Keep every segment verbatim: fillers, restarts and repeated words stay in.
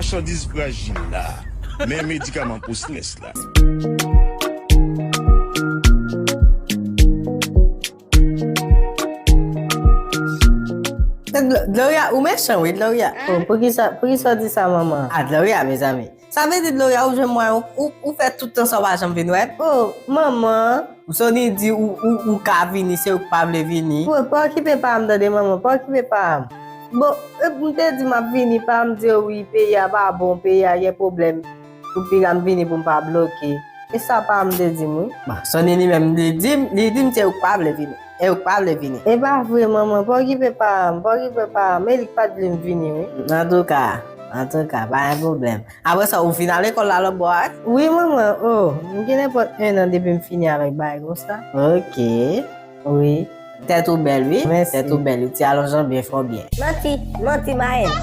Machandiz frajil la. Men medikaman pou strès la. Gloria, ou mechan wi, Gloria. Oh, poukisa, poukisa w di sa, manman? Ah, Gloria, mezanmi. Sa vle di, Gloria, ou jwenn mwen, ou, ou, ou fè tout tan sa w pa janm vin wè m? Oh, manman. Sony di ou, ou, ou ka vini, se ou k pa vle vini. Bon, pa okipe pa m, tande, manman, pa okipe pa m. Bon, e, m te di m ap vini, pa m di yo wi, peyi a pa bon, peyi a gen pwoblèm. Pou piga m vini pou m pa bloke. E sa pa m te di m wi. Bon, Sony li menm, li di m, li di m se ou k pa vle vini. E ou k pa vle vini. E pa vre, manman, pa okipe pa m, pa okipe pa m. E li k pa t vle m vini wi. Antouka, antouka, pa gen pwoblèm. Apre sa, ou fin al lekòl la lòtbò a? Wi, manman, oh, m gen nenpòt en an depi m fini avèk bagay konsa. Ok, wi. Tèt ou bèl, wi. Mèsi. Tèt ou bèl, wi. Ti alonj lan byen fè w byen. Manti, manti, Mayen.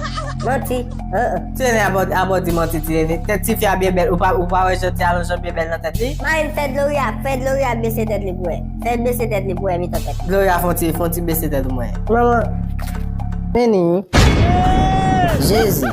Manti. Uh-uh. Ti Nene, abò, abò di manti, Ti Nene. Tèt tifi a byen bèl. Ou pa, ou pa wè jan ti alonj lan byen bèl nan tèt li? Mayen, fè Gloria, fè Gloria bese tèt li pou wè. Fè bese tèt li pou wè mitan tèt li. Gloria, fè yon ti, fè yon ti bese tèt ou mwen. Manman. Vini. Jezi.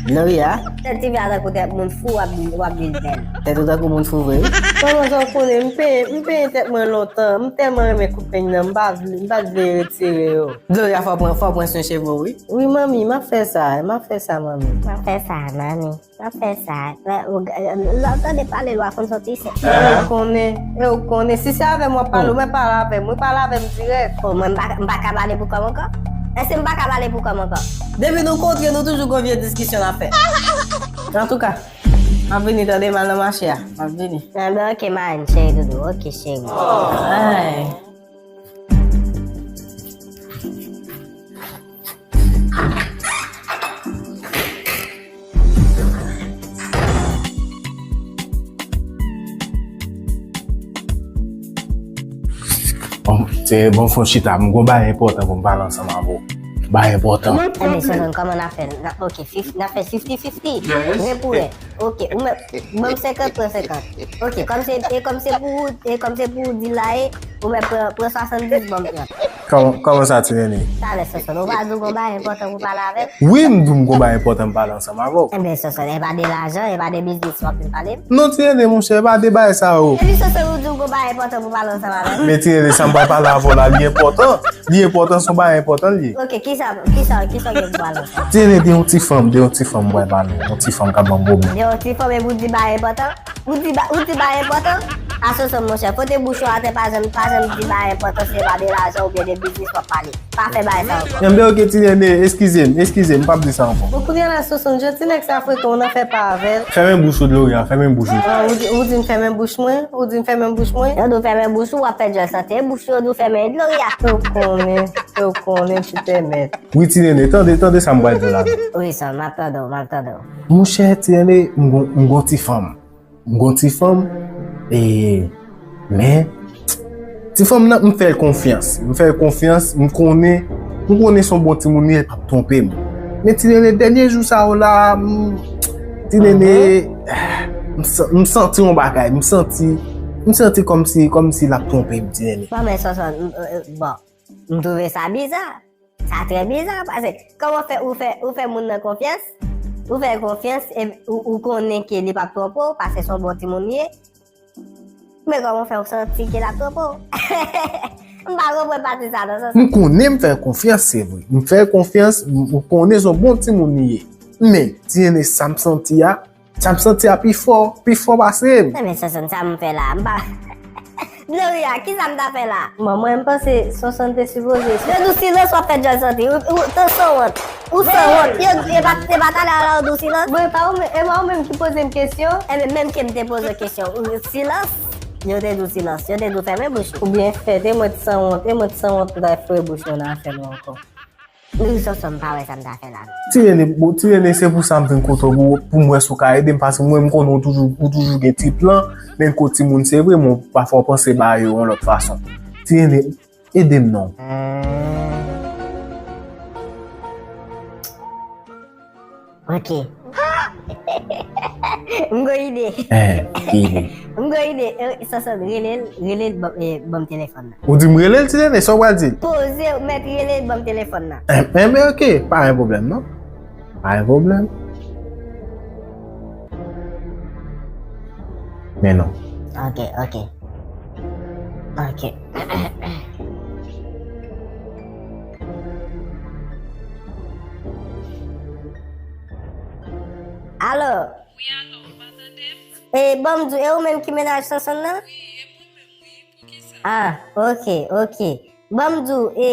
Gloria. Tèt tifi a tankou tèt moun fou, w ap di, w ap di l bèl. Tèt ou tankou moun fou vre wi. Manman, jan w konnen, m penyen, m penyen tèt mwen lontan. M tèlman renmen kout peny nan, m pa vle, m pa t vle retire yo. Gloria, fò w pran, fò w pran swen cheve w wi. Wi, manmi, m ap fè sa, m ap fè sa, manmi. M ap fè sa, manmi. M ap fè sa. Lè w tande pale, lwa konn soti se. E w konnen, e w konnen. Si se avè m w ap pale, ou mèt pale avè m. Wi, pale avè m dirèk. Oh, mwen, m pa, m pa ka pale pou kò m ankò? Èske m pa ka pale pou kò m ankò? Depi nou kontre, nou toujou gon vye diskisyon n ap fè. Antouka, m ap vini tande m al nan mache a. M ap vini. Enben, ok, Mayen, cheri doudou. Ok, cheri. Ay. Bon, se bon, fon chita, m gon bagay enpòtan pou m pale ansanm avè w. Bagay enpòtan. Enben, Sonson, kòman n ap fè? N ap, ok, fif-, n ap fè fifty fifty. Yes. Vre pou wè. Ok, ou mèt ban m senkant, pran senkant. Ok, kòm se, e kòm se pou ou, e kòm se pou ou di la e, ou mèt pran, pran swasanndis, ban m trant. Kòman, kòman sa, Ti Nene? Talè, Sonson, ou pa di w gon bagay enpòtan pou pale avè m? Wi, m di w m gon bagay enpòtan m pale ansanm avè w. Enben, Sonson, e pa de lajan, e pa de biznis w ap vin pale m? Non, Ti Nene, monchè, e pa de bagay sa yo. Epi, Sonson, ou di w gon bagay enpòtan pou pale ansanm avè m? Men, Ti Nene, sa m pral pale avè w la, li enpòtan. Li enpòtan, se yon bagay enpòtan li ye. Ok, kisa, kisa, kisa w gen pou pale ansanm? Ti Nene, de yon ti fanm, de yon ti fanm, m pral pale w. Yon ti fanm k ap ban m pwoblèm. De yon ti fanm, epi w di bagay enpòtan? Ou di ba-, ou di bagay enpòtan? A Sonson, monchè, pote bouch ou atè, pa janm, pa janm di bagay enpòtan, se pa de lajan oubyen de biznis w ap pale. Pa fè bagay sa ankò. Enben, ok, Ti Nene, eskize m, eskize m, m p ap di sa ankò. Bon, kounye a la, Sonson, jan ti nèg sa frekan, ou nan fè pa avè l. Fèmen bouch ou, Gloria, fèmen bouch ou. Ah, ou di, ou di m fèmen bouch mwen? Ou di m fèmen bouch mwen? Yo di w fèmen bouch ou, w ap fè djòl sante bouch ou, yo di w fèmen, Gloria. Ou konnen, ou konnen, ti pèmèt. Wi, Ti Nene, tande, tande sa m pral di w la. Wi, Sonson, m ap tande w, m ap tande w. Monchè, Ti Nene, m gon, m gon ti fanm. M gon ti fanm, e, men, ti fanm nan, m fè l konfyans. M fè l konfyans, m konnen, m konnen se yon bon timoun li ye, l p ap twonpe m. Men Ti Nene, dènye jou sa yo la, m, Ti Nene, m sa-, m santi yon bagay, m santi, m santi kòmsi, kòmsi l ap twonpe m, Ti Nene. Bon, men Sonson, m, e, e, bon, m twouve sa biza. Sa trè biza, paske kòman fè ou fè, ou fè moun nan konfyans, ou fè l konfyans, e ou, ou konnen ke li p ap twonpe w, paske se yon bon timoun li ye. Men kòman fè w santi ke l ap twonpe w? M pa konprann pati sa nan sans. M konnen m fè l konfyans, se vre. M fè l konfyans, m, m konnen se yon bon timoun li ye. Men, Ti Nene, sa m santi a, sa m santi a pi fò, pi fò pase m. Enben, Sonson, sa m fè la? M pa Gloria, kisa m ta fè la? Bon, mwen, m panse Sonson te sipoze. Yo di w silans w ap fè djòl sante. Ou, ou, ou sanwont. Ou sanwont. Yo, e pa, e pa talè a la yo di w silans? Bon, e pa ou menm, e pa ou menm ki poze m kesyon? Enben, menm ke m te poze w kesyon. Ou silans? Yo te di w silans. Yo te di w fèmen bouch ou. Oubyen fèt, e mwen t sanwont, e mwen t sanwont pou ta foure bouch mwen nan afè nou ankò. Wi, Sonson, m pa wè sa m ta fè la, non. Ti Nene, bon, Ti Nene, se pou sa m vin kote w pou, pou m wè si w ka ede m, paske mwen, m konnen w toujou, ou toujou gen ti plan, men kote timoun, se vre, men pafwa w panse bagay yo yon lòt fason. Ti Nene, ede m non. Ok. M gon ide. Eh, ki ide? M gon ide. Eh, Sonson, rele l, rele l, ban, eh, ban m telefòn nan. Ou di m rele l, Ti Nene, sa w pral di l? Poze, ou mèt rele l, ban m telefòn nan. Eh, eh, men ok, pa gen pwoblèm, non. Pa gen pwoblèm. Men non. Ok, ok. Ok. Alo? Wi, alo, ou pa tande m? E, ban m di w, e ou menm ki mennaj Sonson nan? Wi, e mwen menm, wi. Poukisa? Ah, ok, ok. Ban m di w, e,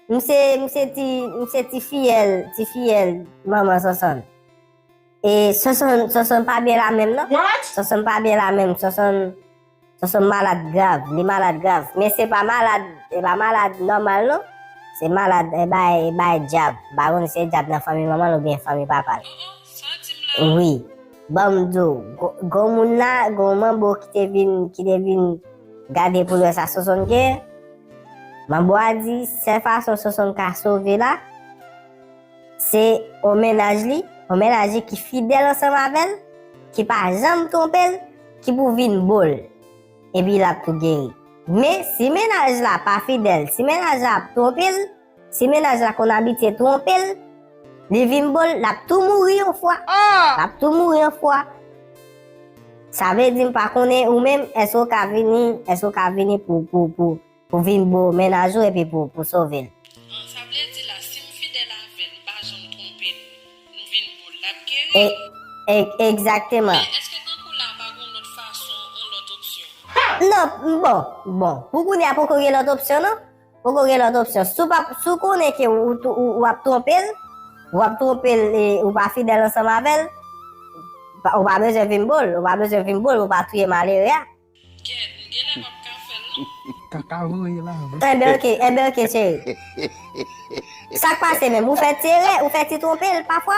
m se, m se ti, m se ti fiyèl, ti fiyèl manman Sonson. E Sonson, Sonson pa byen la menm non. What? Sonson pa byen la menm. Sonson, Sonson malad grav. Li malad grav. Men se pa malad, e pa malad nòmal non. Se malad, e bay, e bay dyab. M pa konn si se dyab nan fanmi manman l oubyen fanmi papa l. Oh, oh, sa w di m la? Wi. Ban m di w, gwo, gwo moun la, gwo manbo ki te vin, ki te vin gade pou l wè sa Sonson gen. Manbo a di, sèl fason Sonson ka sove la, se yon mennaj li, yon mennaj li ki fidèl ansanm avè l, ki pa janm twonpe l, ki pou vin bo l. Epi l ap tou geri. Men, si mennaj la pa fidèl, si mennaj la ap twonpe l, si mennaj la konn abitye twonpe l, li vin bo l, l ap tou mouri yon fwa. L ap tou mouri yon fwa. Sa vle di m pa konnen ou menm, èske w ka vini, èske w ka vini pou, pou, pou, pou vin bo mennaj ou epi pou, pou sove l? An, sa vle di la, si m fidèl avè l, m pa janm twonpe l, m vin bo l, l ap geri? E, e, egzakteman. Men èske tankou la pa gon lòt fason, yon lòt opsyon? Non, bon, bon. Pou kounye a poko gen lòt opsyon non. Poko gen lòt opsyon. Si w pa, si w konnen ke ou, ou, ou, w ap twonpe l, w ap twonpe l e ou pa fidèl ansanm avè l, pa, ou pa bezwen vin bo l, ou pa bezwen vin bo l pou w pa touye malere a. Kèt, m genlè p ap ka fè l non. Kaka voye la. Enben ok, enben ok cheri. Sa k pase menm? Ou fè ti erè, ou fè ti twonpe l pafwa?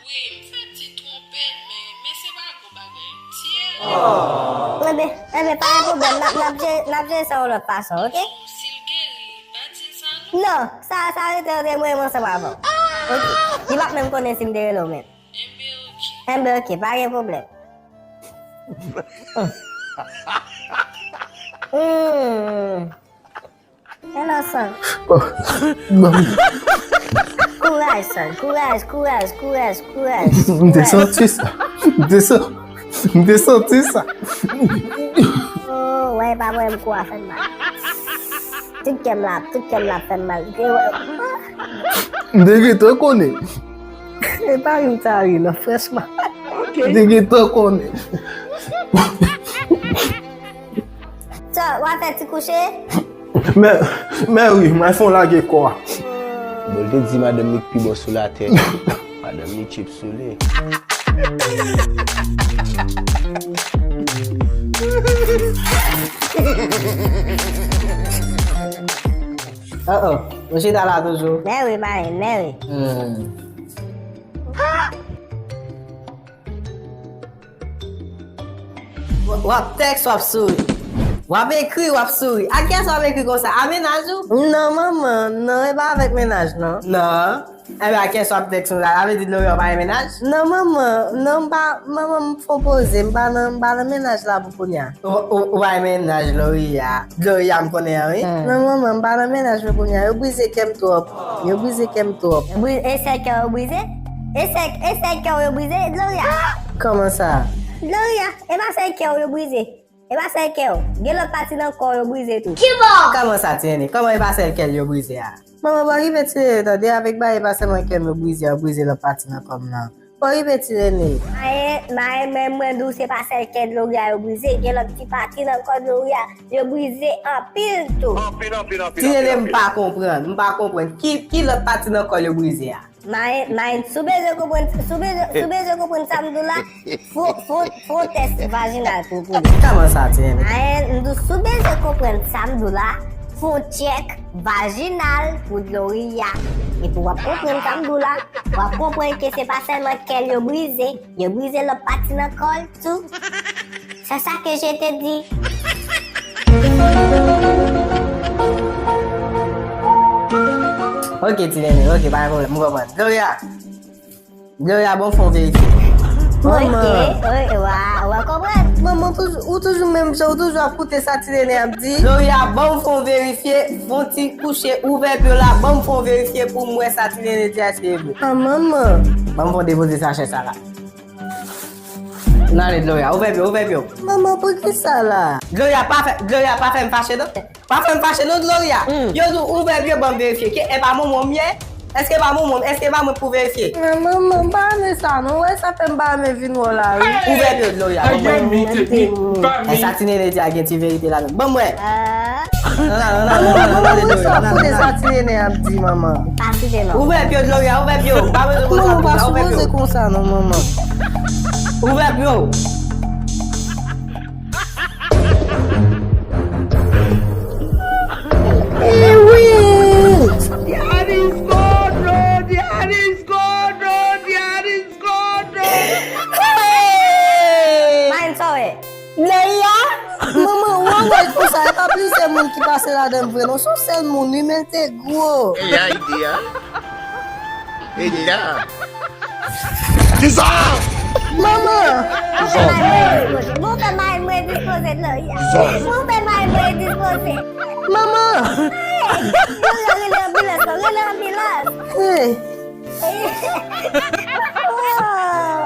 Wi, m fè ti twonpe l, men, men se pa gwo bagay. Ti erè. Enben, enben, pa gen pwoblèm, n ap, n ap jere, n ap jere sa yon lòt fason, ok? Si l geri, pa di l sa non. Non, sa, sa rete antre mwen menm ansanm avè w. Ok, li p ap menm konnen si m te rele w menm. Enben ok. Enben ok, pa gen pwoblèm. Hmm. Hello, son. Kouraj, son. Kouraj, kouraj, kouraj, kouraj. M te santi sa. M te san-, m te santi sa. Oh, wè, pa mwen, m kou a fè m mal. Tout kè m la, tout kè m la fè m mal. M te gentan konnen. E pa ri m ta ri non, franchman. M te gentan konnen. Sa, w a fè ti kouche? Men, men wi, mwen fon lage kò a. Bon, l te di madanm li k pi bon sou latè. Madanm li tchip sou li. Oh, oh, nou chita la toujou. Men wi, Marlène, men wi. Hmm. W ap tèks, w ap souri. W ap ekri, w ap souri. A kiyès w ap ekri konsa? A mennaj ou? Non, manman, non, e pa avèk mennaj, non. Non. Enben, a kiyès w ap tèks konsa? Sa vle di Dloria pa gen mennaj? Non, manman, non, m pa, manman, m fon poze, m pa nan, m pa nan mennaj la pou kounye a. Ou, ou, ou pa gen mennaj, Dloria? Dloria, m konnen an, wi. Hmm. Non, manman, m pa nan mennaj pou kounye a. Yo brize kè m twòp. Yo brize kè m twòp. Bri-, e sèl kè w yo brize? E sèl, e sèl kè w yo brize, Dloria? Kòman sa? Dloria, e pa sèl kè w yo brize. E pa sèl kè w. Gen lòt pati nan kò w yo brize tou. Kibò? Kòman sa, Ti Nene? Kòman e pa sèl kè l yo brize a? Manman, pa okipe Ti Nene, tande, avèk bagay, e pa sèlman kè m yo brize, yo brize lòt pati nan kò m nan. Pa okipe Ti Nene. Mayen, mayen, mwen, mwen di w se pa sèl kè Dloria yo brize, gen lòt ti pati nan kò Dloria, yo brize anpil tou. Anpil, anpil, anpil. Ti Nene, m pa konprann, m pa konprann. Ki, ki lòt pati nan kò l yo brize a? Mayen, Mayen, si w bezwen konprann, si w bezwen, si w bezwen konprann sa m di w la, fon, fon, fon tès vajinal pou, pou li. Kòman sa, Ti Nene? Mayen, m di w, si w bezwen konprann sa m di w la, fon tchèk vajinal pou Dloria. Epi w ap konprann sa m di w la, w ap konprann ke se pa sèlman kè l yo brize, yo brize lòt pati nan kò l tou. C'est ça que je te dis. Ok, Ti Nene, ok, pa gen pwoblèm, m konprann. Dloria, Dloria, bon, fon verifye. Manman. Ok, ok, wa, wa konprann. Manman, ou toujou, ou toujou menm jan, ou toujou ap koute sa Ti Nene ap di. Dloria, bon, fon verifye, fon ti kouche, ouvè pye w la, bon, fon verifye pou m wè sa Ti Nene di a se vre. Ah, manman. Bon, fon depoze sachè sa la. N ale, Gloria, ouvè pye w, ouvè pye w. Manman, poukisa la? Gloria, pa fè, Gloria, pa fè m fache non. Pa fè m fache non, Gloria. Hmm. Yo di w ouvè pye w, ban m verifye. Ke, e pa manman m ye? Èske pa manman m? Èske pa mwen pou verifye? Men manman, m pa renmen sa non. Ou wè sa fè m pa renmen vin wè w la, wi. Ouvè pye w, Gloria. Ban m wè. Ay, men, men, men, men. E sa ti nene di a gen ti verite ladan l. Ban m wè. Ah. Nan, nan, nan, nan, nan, nan, nan, nan, nan, nan, nan. Manman, sa fout e sa ti nene ap di, manman. Pa site non. Ouvè pye w, Gloria, ouvè pye w. Pa bezwen konsa, Gloria, ouvè pye w. Manman, pa sipoze konsa non, manman. Ouvè pye w. Eh oui! There is God, no, there is God, no, there is God, no. Hey! Mayen sa w ye. Leya? Manman, w wè konsa, e pa plizyè moun ki pase ladan l vre non, se yon sèl moun, wi, men l te gwo. E ya, ide a. E ya. Kisa? Manman! Kisa? Mwen fè mari mwen dispoze, Gloria. Kisa? Mwen fè mari mwen dispoze. Manman! Hey! Gloria, rele anbilans lan, rele anbilans. Hey! Oh!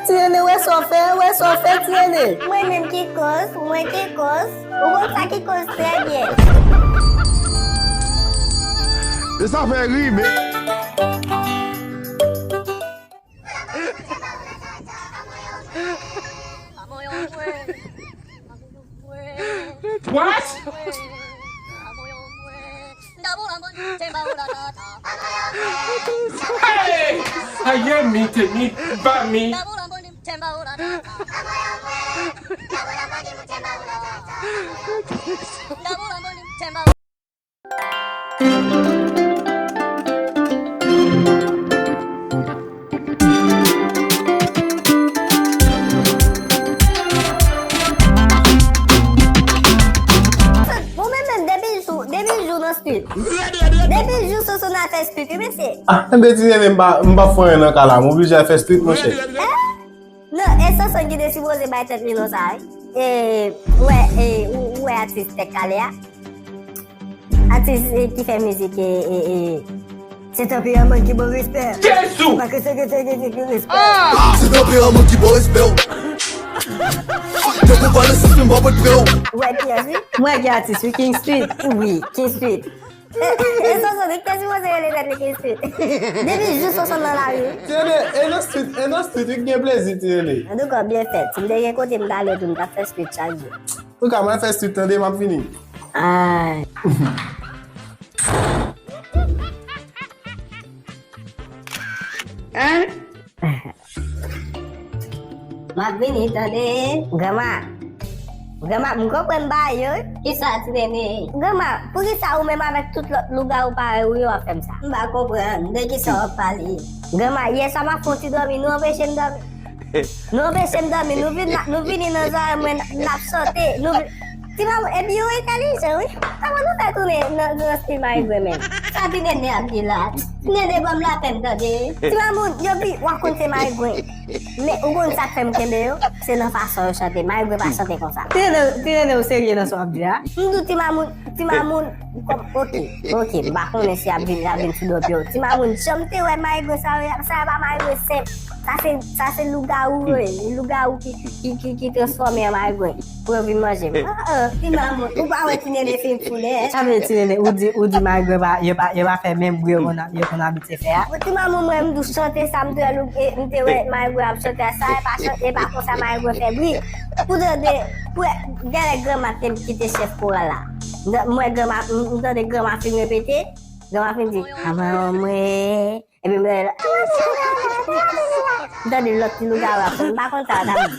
Ti Nene, wè sa w fè, wè sa w fè, Ti Nene. Mwen menm ki koz, mwen ki koz. Ou konn sa ki koz trè byen. E sa fè ri, men. What? Hey! Aye mi te mi ba mi. Bon, men, men, depi jou, depi jou nan street. Depi jou Sosona fè street, wi, mesye. Ah, enben, Ti Nene, m pa, m pa fè anyen nan ka la. M oblije al fè street, monchè. Hein? Non, e Sosona ki te sipoze bay tèt li non sa, wi. E, ou wè, e, ou, ou wè atis Tèk Kale a? Atis, e, ki fè mizik, e, e, e, se tanperèman ki ban respè. Jezi! Se pa ke se ke se ke se ke respè. Ah! Se tanperèman ki ban respè w. Te pou pale sou fim, mwen pot pre w. Ou wè kiyès, wi? Mwen gen atis, wi, King Street. Wi, King Street. E, e, Sosona, li te sipoze rele tèt li King Street. Depi jou Sosona nan lari, wi. Ti Nene, e nan street, e nan street, wi, gen plezi, Ti Nene. Antouka, byen fèt. Si m te gen kote m t ale tou, m t ap fè street chak jou. Antouka, mwen fè street, tande, m ap vini. Ay. Hein? M ap vini, tande. Granma. Granma, m konprann bagay yo, wi. Kisa, Ti Nene? Granma, poukisa ou menm avèk tout lòt lougawou parèy ou yo ap fè m sa? M pa konprann de kisa w ap pale. Granma, yè swa m ap fè yon ti dòmi, nou anpeche m dòmi. Nou anpeche m dòmi, nou vin, nou vini nan zòrèy mwen, n ap chante. Nou vin, Ti Mamoun, epi yo entèlijan, wi. Kòman nou fè tounen nan, nan stil Maigre menm? Sa Ti Nene ap di la? Ti Nene ban m lapèn, tande. Ti Mamoun, epi w ap konn se Maigre. Men ou konn sa k fè m kenbe yo? Se nan fason yo chante. Maigre pa chante konsa. Ti Nene, Ti Nene, ou serye nan sa w ap di a? M di w Ti Mamoun, Ti Mamoun, kòm, oke, oke, m pa konnen si y ap vin, y ap vin sou do pye w. Ti Mamoun, jan m te wè Maigre sa yo, sa yo pa Maigre senp. Sa se, sa se lougawou yo ye. Lougawou ki, ki, ki, ki transfòme an Maigre. Pou yo vin manje m. Ah, ah, Ti Mamoun, ou pa wè Ti Nene fin fou nèt. Sa vle di Ti Nene, ou di, ou di Maigre pa, yo pa, yo pa fè menm bri yo konn, yo konn abitye fè a? Ti Mamoun, mwen, m di w chante sa, m te wè lou-, e, m te wè Maigre ap chante a, sa e pa chan-, e pa konsa Maigre fè bri. Pou tande, pou wè, genlè Granma te, ki te chèf koral la. M, m wè Granma, m, m tande Granma fin repete, Granma fin di, "Aman mwen." Epi m tande, m tande lòt ti lougawou ap fè, m pa konn sa l t ap di.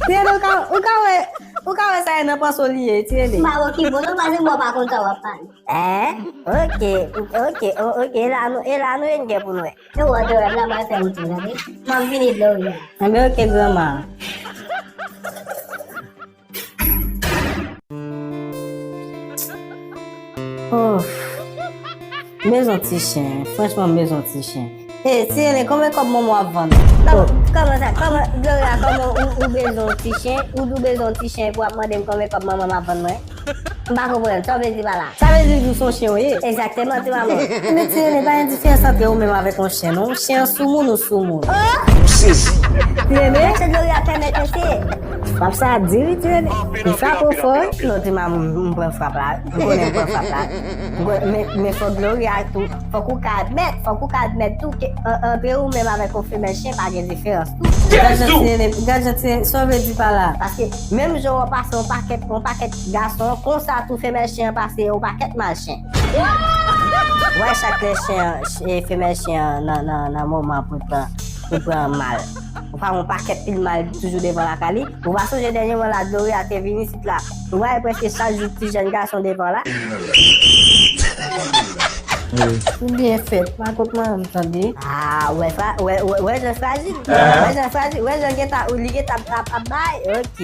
Ti Nene, ou ka, ou ka wè, ou ka wè sa e nan panso li ye, Ti Nene. M pa wè ki bon non, paske mwen pa konn sa w ap pale. Eh, oke, oke, o-, oke, e la nou, e la nou ye n gen pou n wè. E wè, te wè m la, m al fè yon tou, tande. M ap vini dlo wi. Enben, oke, granma. Ouf. M bezwen ti chen. Franchman, m bezwen ti chen. E, Ti Nene, konbyen kòb manman w ap vann? Kòman, kòman sa? Kòman, Gloria, kòman ou, ou bezwen ti chen? Ou di w bezwen ti chen epi w ap mande m konbyen kòb manman m ap vann mwen? M pa konprann. Sa w vle di pa la? Sa vle di ou se yon chen w ye? Egzakteman, Ti Mamoun. Men Ti Nene, pa gen diferans ant ou menm avèk yon chen, non. Chen an sou moun, ou sou moun. Oh! sezi. Ti Nene, se Gloria pèmèt mesye. Frap sa di wi, Ti Nene. Li frape w fò wi. Non, ti mamoun, m pran frap la. M konnen m pran frap la. M konnen, men, men fòk Gloria tou. Fòk ou ka admèt, fòk ou ka admèt tou ke an-, antre ou menm avèk yon femèl chen pa gen diferans tou. Gad jan Ti Nene, gad jan Ti Nene, sa w vle di pa la? Paske menm jan w pase yon pakèt, yon pakèt gason, konsa tou femèl chen an pase yon pakèt mal chen. Wè chak lè chen an, ch-, e, femèl chen an nan, nan, nan moman pou l pran, pou l pran mal. Ou pa yon pakèt pil mal toujou devan lakay li. Ou pa sonje dènyèman la, Gloria te vin isit la. Ou pa wè prèske chak jou ti jèn gason devan la. Ou byen fèt, pa kont mwen, m tande. Ah, wè fra-, wè, wè, wè jan frajil. Wè jan frajil, wè jan gentan, li gentan ap, ap, ap bay. Ok.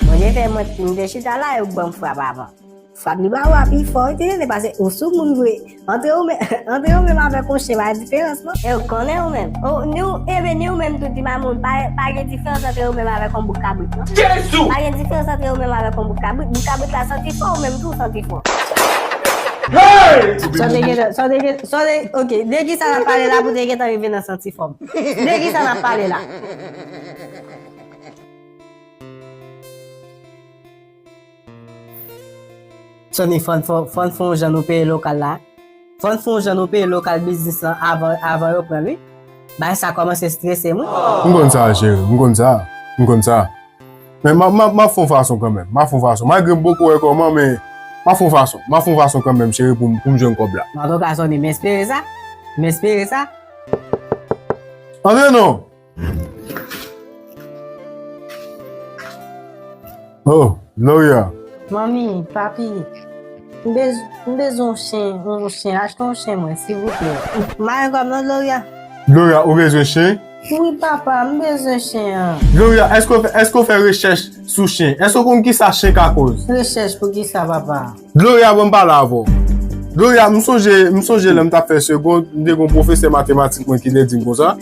Bondye fè mwen, m te chita la, e ou ban m frap avan. Frap li ba ou a pi fò, wi, Ti Nene, paske ou sou moun vre. Antre ou menm, antre ou menm avèk yon chen, pa gen diferans, non? E ou konnen ou menm. Ou, ni ou, e ben, ni ou menm tou, ti mamoun, pa, pa gen diferans antre ou menm avèk yon bouk kabrit, non? Jezi! Pa gen diferans antre ou menm avèk yon bouk kabrit. Bouk kabrit la santi fò, ou menm tou, ou santi fò. Hey! Sa w te gentan, sa w te gentan, sa w te, ok, de ki sa n ap pale la pou te gentan rive nan santi fò m? De ki sa n ap pale la? Sony, fò n fè, fò n fè yon jan nou peye lokal la. Fò n fè yon jan nou peye lokal biznis lan avan, avan yo pran l, wi. Bagay sa kòmanse strese mwen. M konn sa, cheri, m konn sa. M konn sa. Men m ap, m ap, m ap fè yon fason kanmenm. M ap fè yon fason. Malgre m poko wè kòman, men m ap fè yon fason. M ap fè yon fason kanmenm, cheri, pou m, pou m jwenn kòb la. Antouka, Sony, m espere sa. M espere sa. Antre non. Oh, Gloria. Manmi, papi, m bez-, m bezwen yon chen, yon chen, achte yon chen mwen, silvouplè. M pa gen kòb non, Gloria. Gloria, ou bezwen chen? Wi, papa, m bezwen chen an. Gloria, èske w fè, èske w fè rechèch sou chen? Èske w konn kisa chen ka koz? Rechèch pou kisa, papa? Gloria, ban m pale avè w. Gloria, m sonje, m sonje lè m t ap fè segond, m te gen yon pwofesè matematik mwen ki te di m konsa.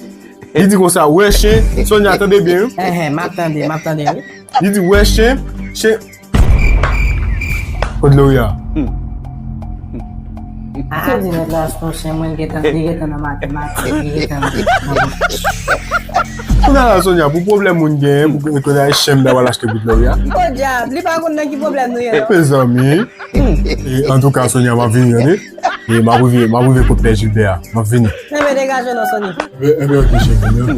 Li di konsa, wè chen, Sonia, tande byen, wi. Enhen, m ap tande, m ap tande, wi. Li di, wè chen, chen. Kot Gloria? Ah, ah, di nèg la, se yon chen, mwen gentan, li gentan nan matematik, li gentan nan. Kounye a la, Sonia, pou pwoblèm moun genyen, pou kounye a chen m ta pral achte pou Gloria. Podyab, li pa konn nan ki pwoblèm nou ye, non. Mezanmi. E, antouka, Sonia, m ap vini, tande. E, m ap rive, m ap rive kot Pè Gilbert a. M ap vini. Enben, degaje w non, Sony. Enben, enben, ok, cheri, enben.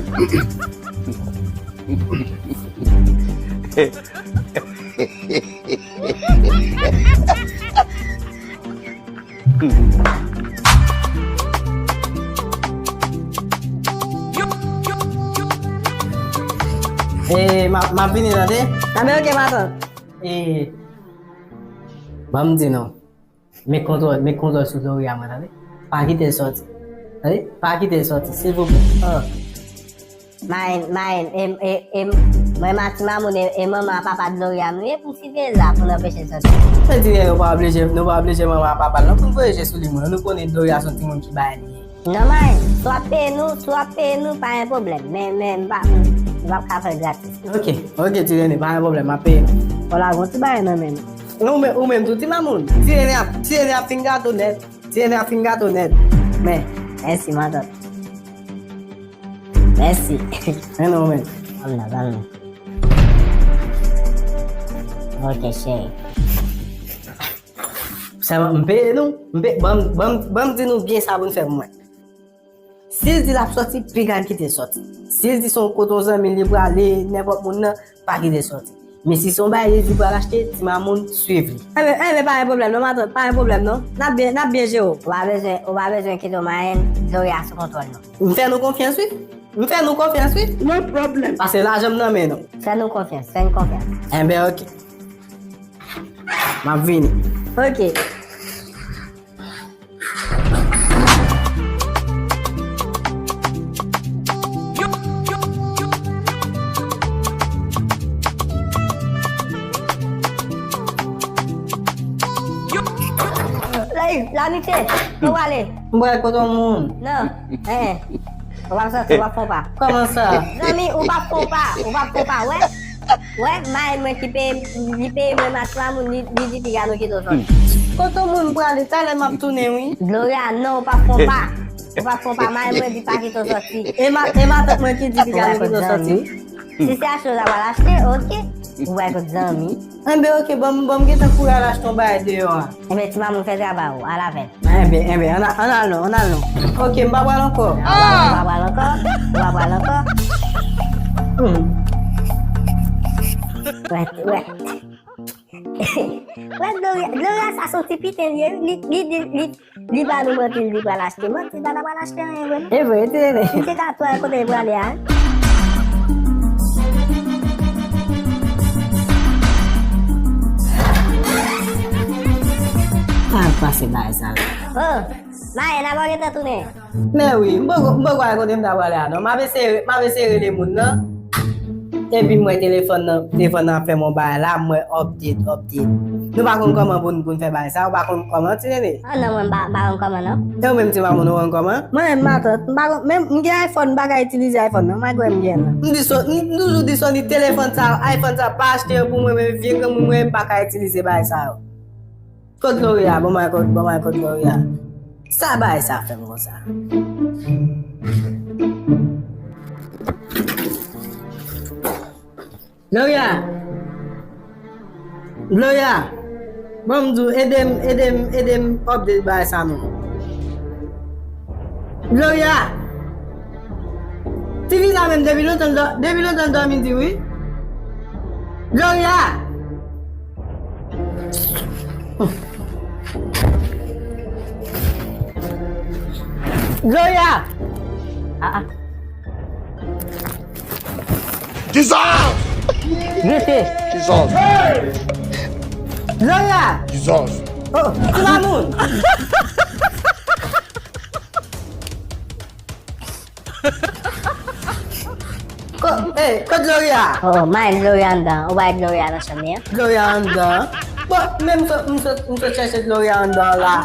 E, m ap, m ap vini, tande. Enben, ok, matant. E, ban m di nou. Met kontwòl, met kontwòl sou Gloria mwen, tande. Pa kite l sòti. Tande? Pa kite l sòti, silvouplè. Oh. Mayen, mayen, e, e, e, mwen, ma ti mamoun, e, e manman a papa Gloria, nou ye pou m siveye l la, pou n anpeche l sòti. Men di nou pa oblije, nou pa oblije manman a papa l, non, pou n voye je sou li, mwen. Nou konnen Gloria se yon timoun ki bay li ye. Non, mayen, si w ap peye nou, si w ap peye nou, pa gen pwoblèm. Men, men, m pa, m p ap ka fè l gratis. Ok, ok, Ti Rene, pa gen pwoblèm, m ap peye nou. Fò w lage yon ti bagay nan men nou. Ou menm, ou menm tou, ti mamoun. Ti Rene ap, Ti Rene ap fin gato nèt. Ti Rene ap fin gato nèt. Men, mèsi, matant. Mèsi. Men non, men. Ban m nan, ban m nan. Ok, cheri. Sèlman, m peye nou. M pe-, ban m, ban m, ban m di nou byen sa pou n fè pou mwen. Si l di l ap sòti, piga n kite l sòti. Si l di se yon kote yon zanmi li prale, nenpòt moun nan, pa kite l sòti. Men si se yon bagay li di pral achte, ti mamoun, swiv li. Enben, enben, pa gen pwoblèm non, matant, pa gen pwoblèm non. N ap byen, n ap byen jere w. Ou pa bezwen, ou pa bezwen kite w mayen, Gloria sou kontwòl nou. M fè nou konfyans, wi. M fè nou konfyans, wi. No problem. Paske lajan m nan men nou. Fè nou konfyans, fè n konfyans. Enben, ok. M ap vini. Ok. Hey, Lanite, kote w prale? M prale kote yon moun. Non, eh, eh. Ou p ap sòti, ou p ap fon pa. Kòman sa? Zanmi, ou p ap fon pa, ou p ap fon pa, wè? Wè, mayi mwen ki peye, li peye mwen, ma ti mamoun, li, li di piga nou kite w sòti. Kote moun prale, talè m ap tounen, wi. Gloria, non, ou p ap fon pa. Ou pa fè yon pa mari mwen di pa kite w sòti. E ma, e matant mwen ki di piga nou kite w sòti. Si se achte w ta pral achte, oke. Ou pral kot zanmi. Enben, oke, ban m, ban m gentan kouri al achte yon bagay deyò a. Enben, ti mamoun fè travay ou, al avè l. Enben, enben, ann al, ann al non, ann al non. Oke, m pa pral ankò. Ou pa pral ankò? Ou pa pral ankò? Hmm. Wè, wè. Wè, Gloria, Gloria sa se yon ti piten li ye, li, li, li, li, li ba nou manti, li pral achte. Manti, li pa ta pral achte anyen vre non. E vre, tande. Li te ka twè kote li prale a. Al pase bagay sa la. Oh, Mayen, n ap gentan tounen. Men wi, m poko, m poko al kote m ta prale a non. M ap eseye, m ap eseye rele moun nan. Epi m wè telefòn nan, telefòn nan ap fè m yon bagay la, m wè update, update. Nou pa konn kòman pou n, pou n fè bagay sa, ou pa konn kòman, ti nene? Ah non, mwen m pa, m pa konn kòman non. E ou menm ti mamoun, ou konn kòman? Mwen menm matant, m pa konn, menm m gen iPhone, m pa ka itilize iPhone non, m pa kwè m gen nan. M di so, m toujou di Sony telefòn sa, iPhone sa pa achte yo pou mwen, men vye granmoun mwen, m pa ka itilize bagay sa yo. Kot Gloria? Ban mwen kot, ban mwen kot Gloria. Sa bagay sa fè m konsa? Gloria! Gloria! Ban m di w, ede m, ede m, ede m update bagay sa non. Gloria! Ti fi sa menm depi lontan l dò-, depi lontan l dòmi di wi. Gloria! Gloria! Ah, ah. Jesus! Rete! Jesus! Gloria! Jesus! Oh, ti mamoun! Ko-, eh, kot Gloria? Oh, oh, Mayen, Gloria anndan. Ou pa wè Gloria nan chanm li an? Gloria anndan. Bon, menm sot, m sot, m sot chèche Gloria anndan la.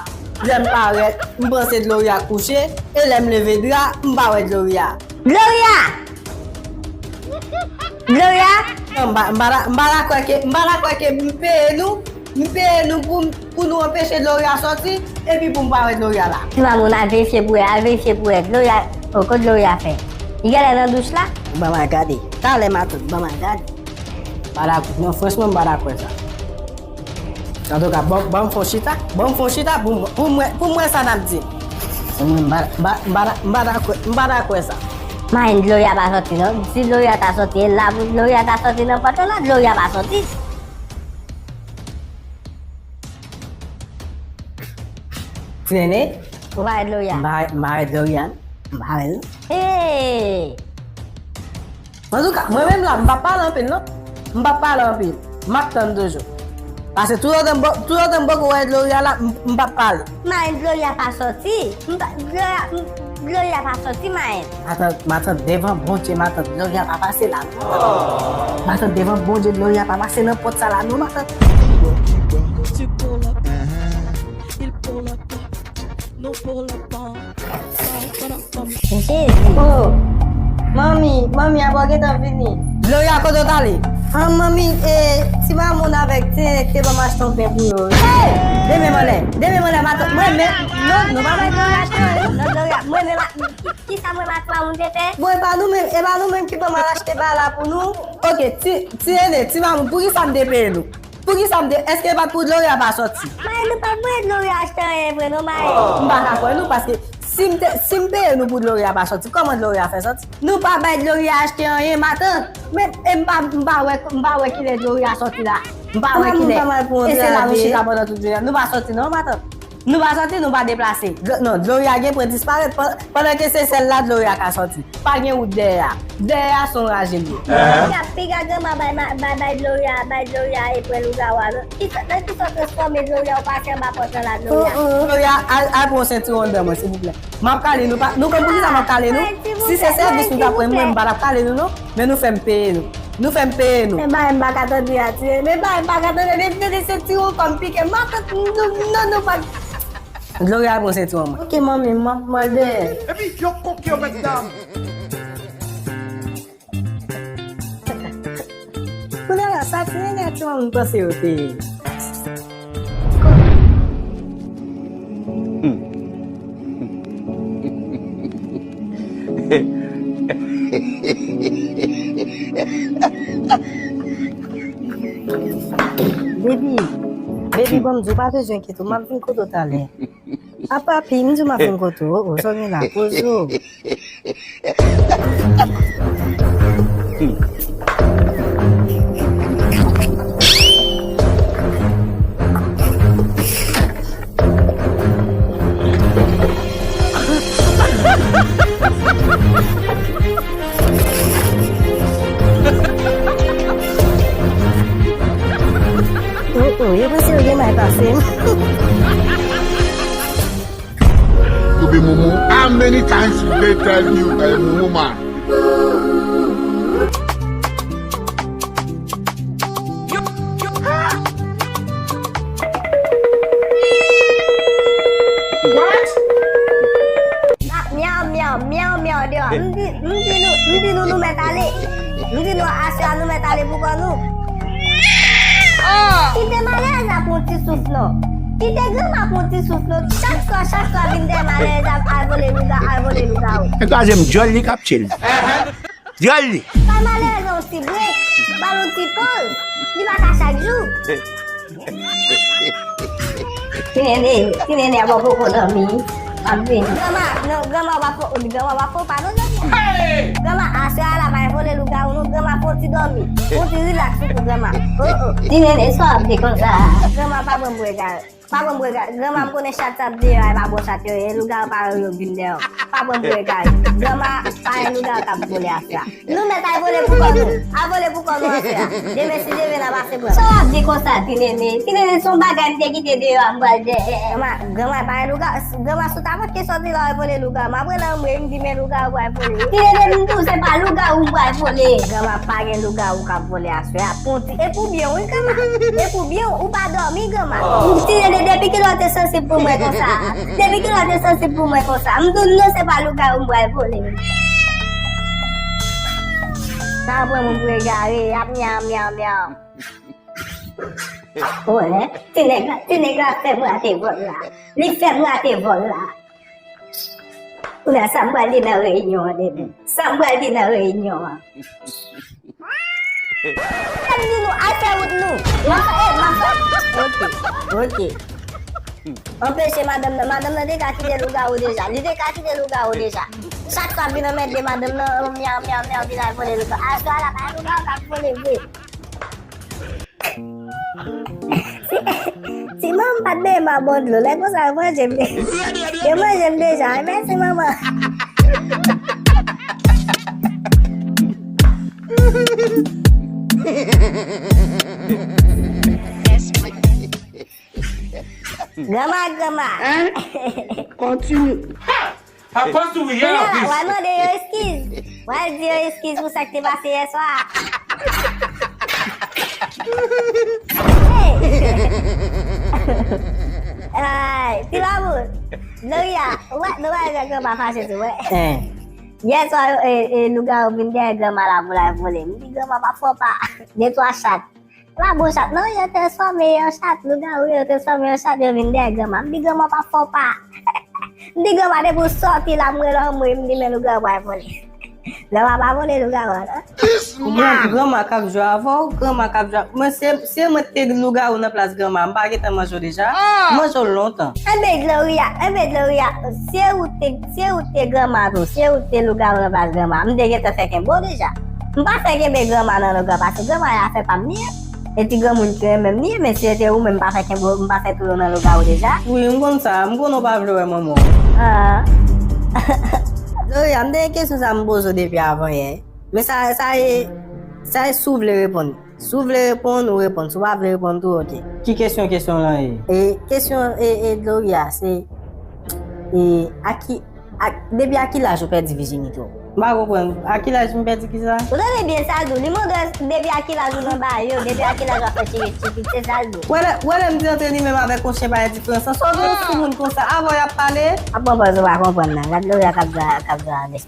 Lè m parèt, m panse Gloria kouche, e lè m leve dra, m pa wè Gloria. Gloria! Gloria? Non, m pa, m pa ta, m pa ta kwè ke, m pa ta kwè ke m peye nou, m peye nou pou, pou nou anpeche Gloria sòti, epi pou m pa wè Gloria la. Ti mamoun, al verifye pou wè, al verifye pou wè. Gloria, oh, kot Gloria fè? Li genlè nan douch la? Ban m al gade. Talè matant, ban m al gade. Pa dakò. Non, franchman, m pa dakò sa. Antouka, ban, ban m fè yon chita, ban m fè yon chita pou m, pou m wè, pou m wè sa n ap di. Mwen, m pa, m pa, m pa, m pa dakò, m pa dakò sa. Mayen, Gloria pa sòti non. Si Gloria ta sòti, e la pou Gloria ta sòti nan pòt la, Gloria pa sòti. Ti nene? Ou pa wè Gloria? M pa, m pa wè Gloria. M pa wè l. Hey! Antouka, mwen menm la, m p ap pale anpil non. M p ap pale anpil. M ap tann toujou. Paske toutotan m, toutotan m poko wè Gloria la, m, m p ap pale. Mayen, Gloria pa sòti. M pa, Gloria, m, Gloria pa sòti, Mayen. Matant, matant, devan Bondye, matant, Gloria pa pase la non. Matant, devan Bondye, Gloria pa pase nan pòt sa la non, matant. Tu pour la paix, il pour la paix, nous pour la paix. Jezi. Oh, manmi, manmi, apa w gentan vini? Gloria, kote w t ale? Ah, manmi, e, ti mamoun avèk ti nene ki te ban m achte yon pen pou yo. Hey! De men m anlè, de men m anlè, matant. Mwen menm, non, nou pa bay Gloria achte anyen. Non, Gloria, mwen menm, ki, ki sa mwen ak mamoun te fè? Bon, e pa nou menm, e pa nou menm ki ban m al achte bagay la pou nou? Ok, ti, ti nene, ti mamoun, poukisa m te peye nou? Poukisa m te, èske e pa t pou Gloria pa sòti? Mayen, nou pa t voye Gloria achte anyen vre non, Mayen. M pa ka kwè nou, paske si m te, si m peye nou pou Gloria pa sòti, kòman Gloria fè sòti? Nou pa bay Gloria achte anyen, matant. Men, e m pa, m pa wè, m pa wè kilè Gloria sòti la. M pa wè kilè. E se la nou chita pandan tout jounen an. Nou pa sòti non, matant. Nou pa sòti, nou pa deplase. Gl-, non, Gloria gen pou disparèt. Pan-, pandan ke se sèl la Gloria ka sòti. Pa gen wout dèyè a. Dèyè a se yon raje l ye. Gloria piga granma bay, ma-, bay, bay Gloria, bay Gloria e pran lougawou a, non. Ki sa, nan ki sa w transfòme Gloria, ou pase anba pòt lan la, Gloria? Gloria, al, al pran yon sentiwon anndan mwen, silvouplè. M ap kale nou, pa, nou konn poukisa m ap kale nou? Si se sèvis nou t ap rann mwen, m pa t ap kale nou, non. Men nou fè m peye nou. Nou fè m peye nou. Men bagay m pa ka tande a, ti nene. Men bagay m pa ka tande, men tande sentiwon kò m pike. Matant, non, non, non, pa. Gloria al pran sentiwon mwen. Ok, manmi, m ap, m al dèyè. Epi yo koke yo mèt dam. Kounye a la, sa ti nene ak ti manmi panse yo te ye. Hmm. Baby, baby, bon, m di w pa bezwen enkyete w, m ap vin kote w talè. A papi, m di w m ap vin kote w, o, o, sa w gen la, poze w. Oh, oh, yo panse yo gen may pase m. Koube moumou, how many times did they tell you that moumou man? What? Myaw, myaw, myaw, myaw deyò. M di, m di nou, m di nou, nou mèt ale. M di nou, aswè a, nou mèt ale pou kò nou. Kite malerèz la pou yon ti souf non. Kite granma pou yon ti souf non. Chak swa, chak swa, vin dèyè malerèz la, al vole lougawou, al vole lougawou. E twazyèm dyòl li k ap tchil. Dyòl li. Bay malerèz la yon ti brek, ba l yon ti poz. Li pa ka chak jou. Ti nene, ti nene, a bon poko dòmi. M ap vini. Granma, non, granma w ap fè, granma w ap fè w pa non dòmi. Granma, aswè a la, pa vole lougawou non, granma fè w ti dòmi. Fè w ti rilaks tou granma. Oh, oh. Ti nene, sa w ap di konsa? Granma pa pran m pou egare. Pa pran m pou egare. Granma, m konnen chat sa ap di yo, e pa bon chat yo ye, lougawou pa yo vin dèyè w. Pa pran m pou egare. Granma, pa gen lougawou k ap vole aswè a. Nou mèt al vole pou kò nou. Al vole pou kò nou aswè a. Demen si Dye vle n a pase pran. Sa w ap di konsa, ti nene? Ti nene se yon bagay m te kite deyò a, m pral dèyè. Granma, granma pa gen lougawou. Granma, si w ta manke sòti la w al vole lougawou, m ap rele anmwe, m di men lougawou pral vole. Ti nene, m di w se pa lougawou m pral vole. Granma, pa gen lougawou k ap vole aswè a. Pou ti, e pou byen w wi granma. E pou byen w, ou pa dòmi granma. Ti nene, depi kilè w te sansib pou mwen konsa? Depi kilè w te sansib pou mwen konsa? M di w non, se pa lougawou m pral vole. Sa pran moun pou egare, y ap myaw, myaw, myaw. Wè, ti nèg la, ti nèg la fè m rate vòl la. Li fè m rate vòl la. Kounye a sa m pral di nan reyinyon an, demen? Sa m pral di nan reyinyon an? Fè m di nou, al fè wout nou. M ap fè, eh, m ap fè. Ok, ok. Anpeche madanm nan. Madanm nan te ka kite lougawou deja. Li te ka kite lougawou deja. Chak fwa vin anmède madanm nan, myaw, myaw, myaw, vin al vole lougawou. Aswè a la, pa lougawou k ap vole vre. Si, si manman m pa t benyen m a bon dlo, lè konsa yo manje m de-, yo manje m deja wi, mèsi manman. Granma, granma. Hein? Continue. Ha! How close do we Kounye a la, w al mande yo eskiz. W al di yo eskiz pou sa k te pase yè swa a. Hey! Ay, ti lanmou. Gloria, w wè, nou pa wè granma fache tou, wè. Yè swa, e, e, lougawou vin dèyè granma la pou l al vole. M di granma pa fè w pa. De twa chat. Pa bon chat non, yo transfòme yo an chat, lougawou yo transfòme yo an chat, yo vin dèyè granma. M di granma pa fè w pa. M di granma depi w sòti la, m rele anmwe, m di men lougawou pral vole. Granma pa vole lougawou an non. Gran-, granma k ap jwe avè w, granma k ap jwe avè w. Mwen se, se mwen ki te lougawou nan plas granma, m pa gentan manje w deja. M manje w lontan. Enben Gloria, enben Gloria, se ou te, se ou te granma tou, se ou te lougawou nan plas granma, m te gentan fè kenbe w deja. M pa fè kenbe granma nan lougawou, paske granma a fè pa m li ye. E ti granmoun ki renmen m li ye, men si se te ou menm, m pa fè kenbe w, m pa fè touye w nan lougawou deja. Wi, m konn sa, m konnen w pa vle wè manman w. Ah. Gloria, m te gen kesyon sa m poze w depi avan yè. Men sa, sa e, sa e si w vle reponn. Si w vle reponn, ou reponn. Si w pa vle reponn tou, oke. Ki kesyon kesyon w lan ye? E kesyon e, e Gloria, se, e, a ki, a, depi a ki laj ou pèdi vijinite w? M pa konprann. A ki laj m pèdi kisa? Ou tande byen sa l di w? Li mande w èske depi a ki laj ou nan bayo, depi a ki laj w ap fè tchikit tchikit, se sa l di w. Ou wè lè, ou wè lè m di antre li menm avèk yon chen pa gen diferans lan. Sa w gen yon soumoun konsa, avan y ap pale. Ap pran pòz ou pa konprann nan. Gad Gloria k ap jwe, k ap jwe avèk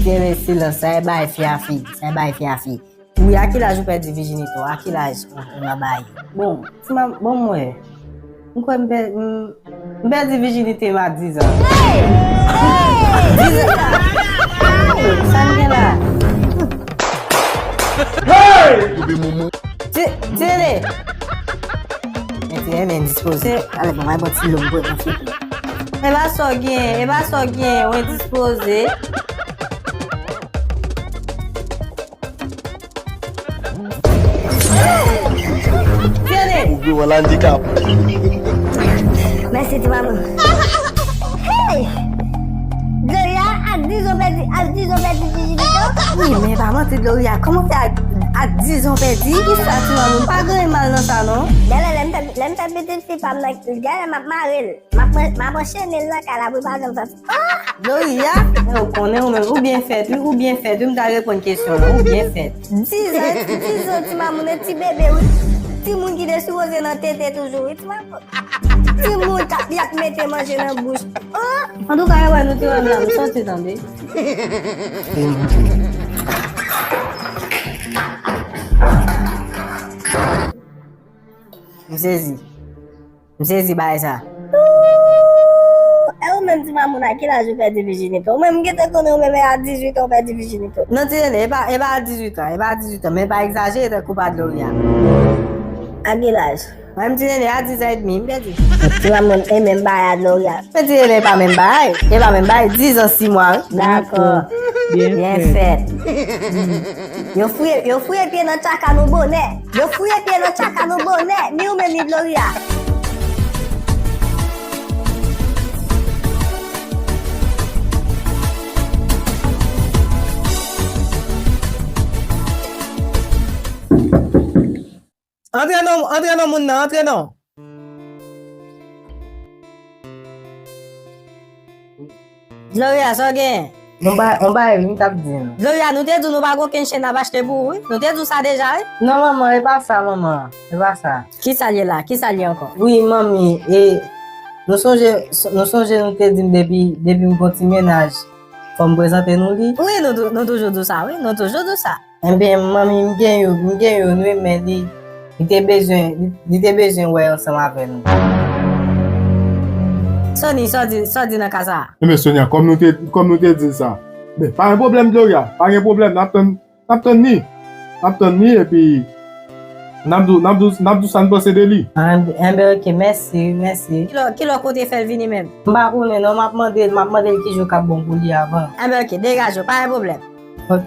Kenbe silans, sa e bay fi a fi, sa e bay fi a fi. Wi, a ki laj ou pèdi vijinite w? A ki laj ou, ou nan bayo? Bon, ti mam, bon, m wè. M kwè m pè-, m, m pèdi vijinite m a diz an. Hey! Hey! Diz an. Ale, bon, mwen bò ti lom pou mwen fè. E pa sa w gen, e pa sa w gen, ou endispoze. Tene! Ou viv an landikap. Mèsi, ti manman. Hey! Gloria, ak diz an pèdi, ak diz an pèdi vijinite w? Wi, men pa manti, Gloria. Kòman fè ak, ak diz an pèdi? Kisa, ti manman? Pa gen mal nan sa, non. Dèlè, lè m fè, lè m fè pitit fi pa m nan, dèlè m ap mare l. M ap, m ap anchene l nan kay la pou l pa janm sòti. Ah! Gloria, ou konnen ou menm, ou byen fèt, wi, ou byen fèt, wi, m ta reponn kesyon an, ou byen fèt. Diz an, diz an, ti mamoun, e ti bebe, wi. Timoun ki te sipoze nan tete toujou, wi, ti mamoun. Timoun k ap, y ap mete manje nan bouch. Oh! Antouka, e wè nou te wè m la, m sòti tande. M sezi. M sezi bagay sa. Ooh! E ou menm ti mamoun, a ki laj ou pèdi vijinite w? Ou menm m gentan konnen ou menm e a dizuit an ou pèdi vijinite w. Non, ti nene, e pa, e pa a dizuit an, e pa a dizuit an, men pa egzajere tankou pa Gloria. A ki laj? Mwen menm ti nene a diz an edmi, m pèdi. Ti mamoun e menm bagay a Gloria. Men ti nene e pa menm bagay, e pa menm bagay, diz an sis mwa, wi. Dakò. Byen fèt. Yo fouye, yo fouye pye nan tchaka nou bonè. Yo fouye pye nan tchaka nou bonè, ni ou menm ni Gloria. Antre non, antre non moun nan, antre non. Gloria, sa w genyen? Non, ba, on bagay wi, m t ap di nou. Gloria, nou te di w nou pa gen okenn chen n ap achte pou ou, wi. Nou te di w sa deja, wi. Non, manman, e pa sa, manman. E pa sa. Kisa l ye la? Kisa l ye ankò? Wi, manmi, e nou sonje, nou sonje nou te di m depi, depi m gon ti mennaj, fò m prezante nou li? Wi, nou tou-, nou toujou di w sa, wi. Nou toujou di w sa. Enben, manmi, m gen youn, m gen youn, wi, men li, li te bezwen, li, li te bezwen wè ansanm avè nou. Sony, sa w di, sa w di nan ka sa a? Enben, Sonia, kòm nou te, kòm nou te di l sa, men, pa gen pwoblèm, Gloria, pa gen pwoblèm, n ap tann, n ap tann li, n ap tann li, epi n ap di w, n ap di w, n ap di w sa n panse de li. Enben, enben, ok, mèsi, mèsi. Kilè, kilè w konte fè l vini menm? M pa konnen, non, m ap mande l, m ap mande l ki jou k ap bon pou li avan. Enben, ok, degaje w, pa gen pwoblèm. Ok.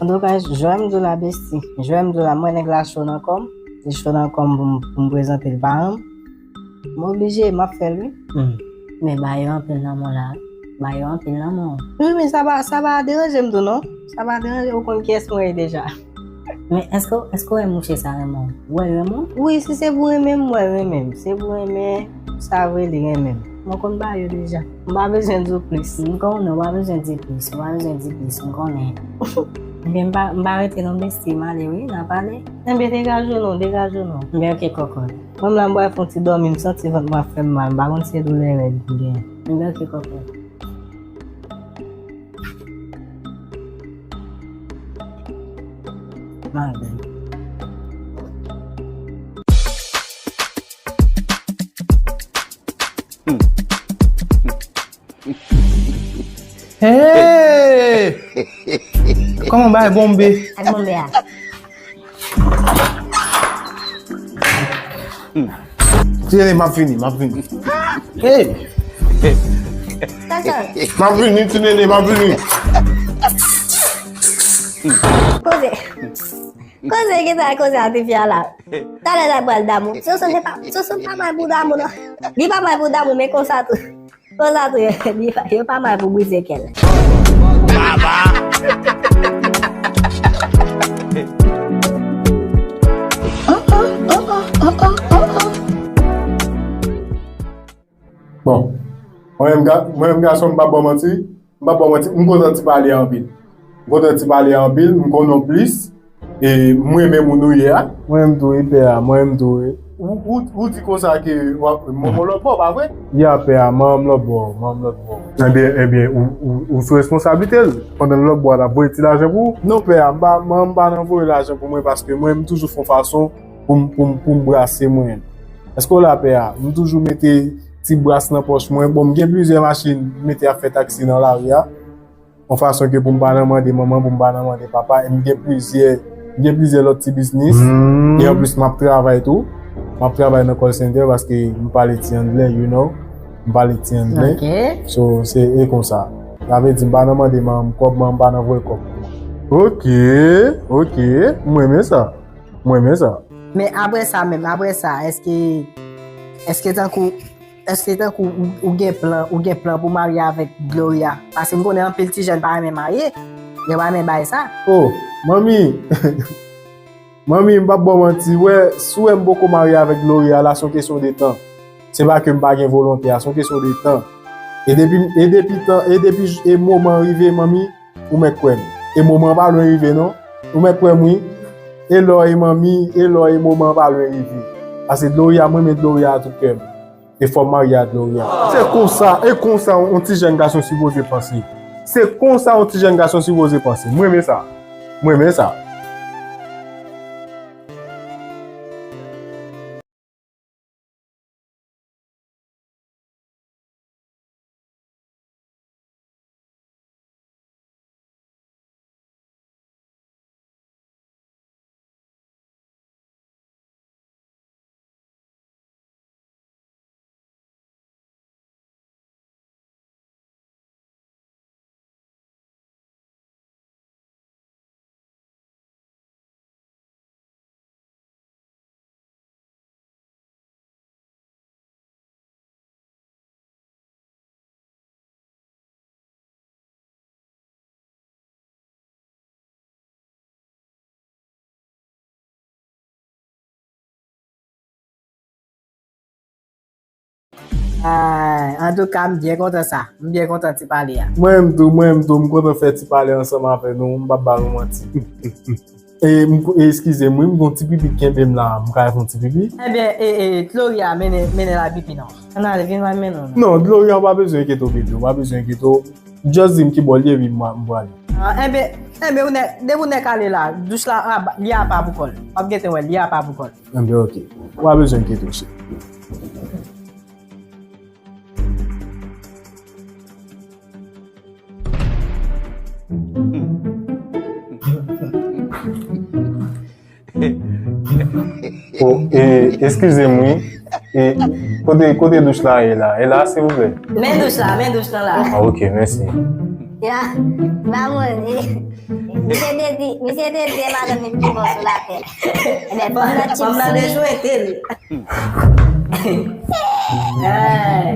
Antouka, jwè m di w la, besti. Jwè m di w la, mwen nèg la cho nan kò m. Li cho nan kò m pou m, pou m prezante l paran m. M oblije, m ap fè l, wi. Hmm. Men ba yo anpil lanmou la. Ba yo anpil lanmou. Wi, men sa pa, sa pa deranje m tou, non. Sa pa deranje, ou konn kiyès mwen ye deja. Men èske, èske w wè mouche sa renmen w? Ou wè l renmen w? Wi, si se pou renmen m, m wè l renmen m. Si se pou renmen, sa vre li renmen m. Mwen konn ba yo deja. M pa bezwen di w plis. M konnen w pa bezwen di plis. W pa bezwen di plis. M konnen. Ebyen, m pa, m pa rete non, besti, m ale, wi, n a pale. Enben, degaje w non, degaje w non. Enben, ok, kòkòt. Mwen menm la, m pral fè yon ti dòmi, m santi vant mwen ap fè m mal, m pa konn si se doulè règ m gen. Enben, ok, kòkòt. Malgre. Hey! Kòman bay bonbe? Ak bonbe a. Ti nene, m ap vini, m ap vini. Hey! Sa, sa. M ap vini, ti nene, m ap vini. Koze. Koze, ki sa koze a ti fi a la? Talè la pral damou. Sonson se pa, Sonson pa mal pou damou, non. Li pa mal pou damou, men konsa tou. Konsa tou, yo, yo pa mal pou brize kè l. Baba. Bon, mwen menm ga-, mwen menm gason, m p ap ba w manti, m p ap ba w manti, m kontan ti pale a anpil. M kontan ti pale a anpil, m konnen w plis. E m renmen moun ou ye a. Mwen menm tou wi, pè a, mwen menm tou wi. Ou, ou, ou di konsa ke w ap, m, m lòt bò, pa vre? Ya, pè a, m, m lòt bò, m, m lòt bò. Ebyen, ebyen, ou, ou, ou sou responsablite l. Pandan l lòt bò a, l ap voye ti lajan pou ou. Non, pè a, m pa, m, m pa nan voye lajan pou mwen, paske mwen, m toujou fè yon fason pou m, pou m, pou m brase mwen. Èske w la, pè a? M toujou mete ti bras nan pòch mwen. Bon, m gen plizyè machin m mete ap fè taksi nan lari a. Yon fason ke pou m pa nan mande manman, pou m pa nan mande papa, e m gen plizyè, m gen plizyè lòt ti biznis. E anplis, m ap travay tou. M ap travay nan call center paske m pale ti anglè, you know. M pale ti anglè. So, se e konsa. Sa vle di, m pa nan mande manman m kòb, manman m pa nan voye kòb. Ok, ok. M renmen sa. M renmen sa. Men apre sa menm, apre sa, èske, èske tankou, èske tankou ou, ou gen plan, ou gen plan pou marye avèk Gloria? Paske m konnen anpil ti jèn pa renmen marye, yo pa renmen bay sa. Oh, manmi. Manmi, m p ap ba w manti, wè, si w wè m poko marye avèk Gloria la, se yon kesyon de tan. Se pa ke m pa gen volonte a, se yon kesyon de tan. E depi, e depi tan, e depi j-, e moman rive, manmi, ou mèt kwè m. E moman an pa lwen rive, non. Ou mèt kwè m, wi. E lè w e manmi, e lè w e moman an pa lwen rive. Paske Gloria, mwen renmen Gloria a tout kè m. E fò m marye ak Gloria. Se konsa, e konsa yon ti jèn gason sipoze panse. Se konsa yon ti jèn gason sipoze panse. M renmen sa. M renmen sa. Ay, antouka, m byen kontan sa. M byen kontan ti pale a. Mwen menm tou, mwen menm tou, m kontan fè ti pale ansanm avè nou, m p ap ba nou manti. E, m, e, eskize m, wi, m gon ti pipi k kenbe m la, m ka fè yon ti pipi? Ebyen, e, e, Gloria, mennen, mennen l al pipi non. Ann ale, vin m al mennen w non. Non, Gloria, w pa bezwen enkyete w, bebe, w pa bezwen enkyete w. Just di m ki bò l ye, epi m, m prale. Ah, enben, enben, ou nèk, depi ou nèk ale la, douch la, ah, li apa pou kò l. W ap gentan wè, li apa pou kò l. Enben, ok. W pa bezwen enkyete w, cheri. Oh, e, eskize m, wi. E, kote, kote douch la ye la? E la, silvouplè? Men douch la, men douch lan la. Ah, ok, mèsi. Ya, ba mwen, e, misye te di, misye te di, e madanm li ki bon sou latè. Ebyen, fanm nan chip sou li. Fanm nan dejwete li. Ay.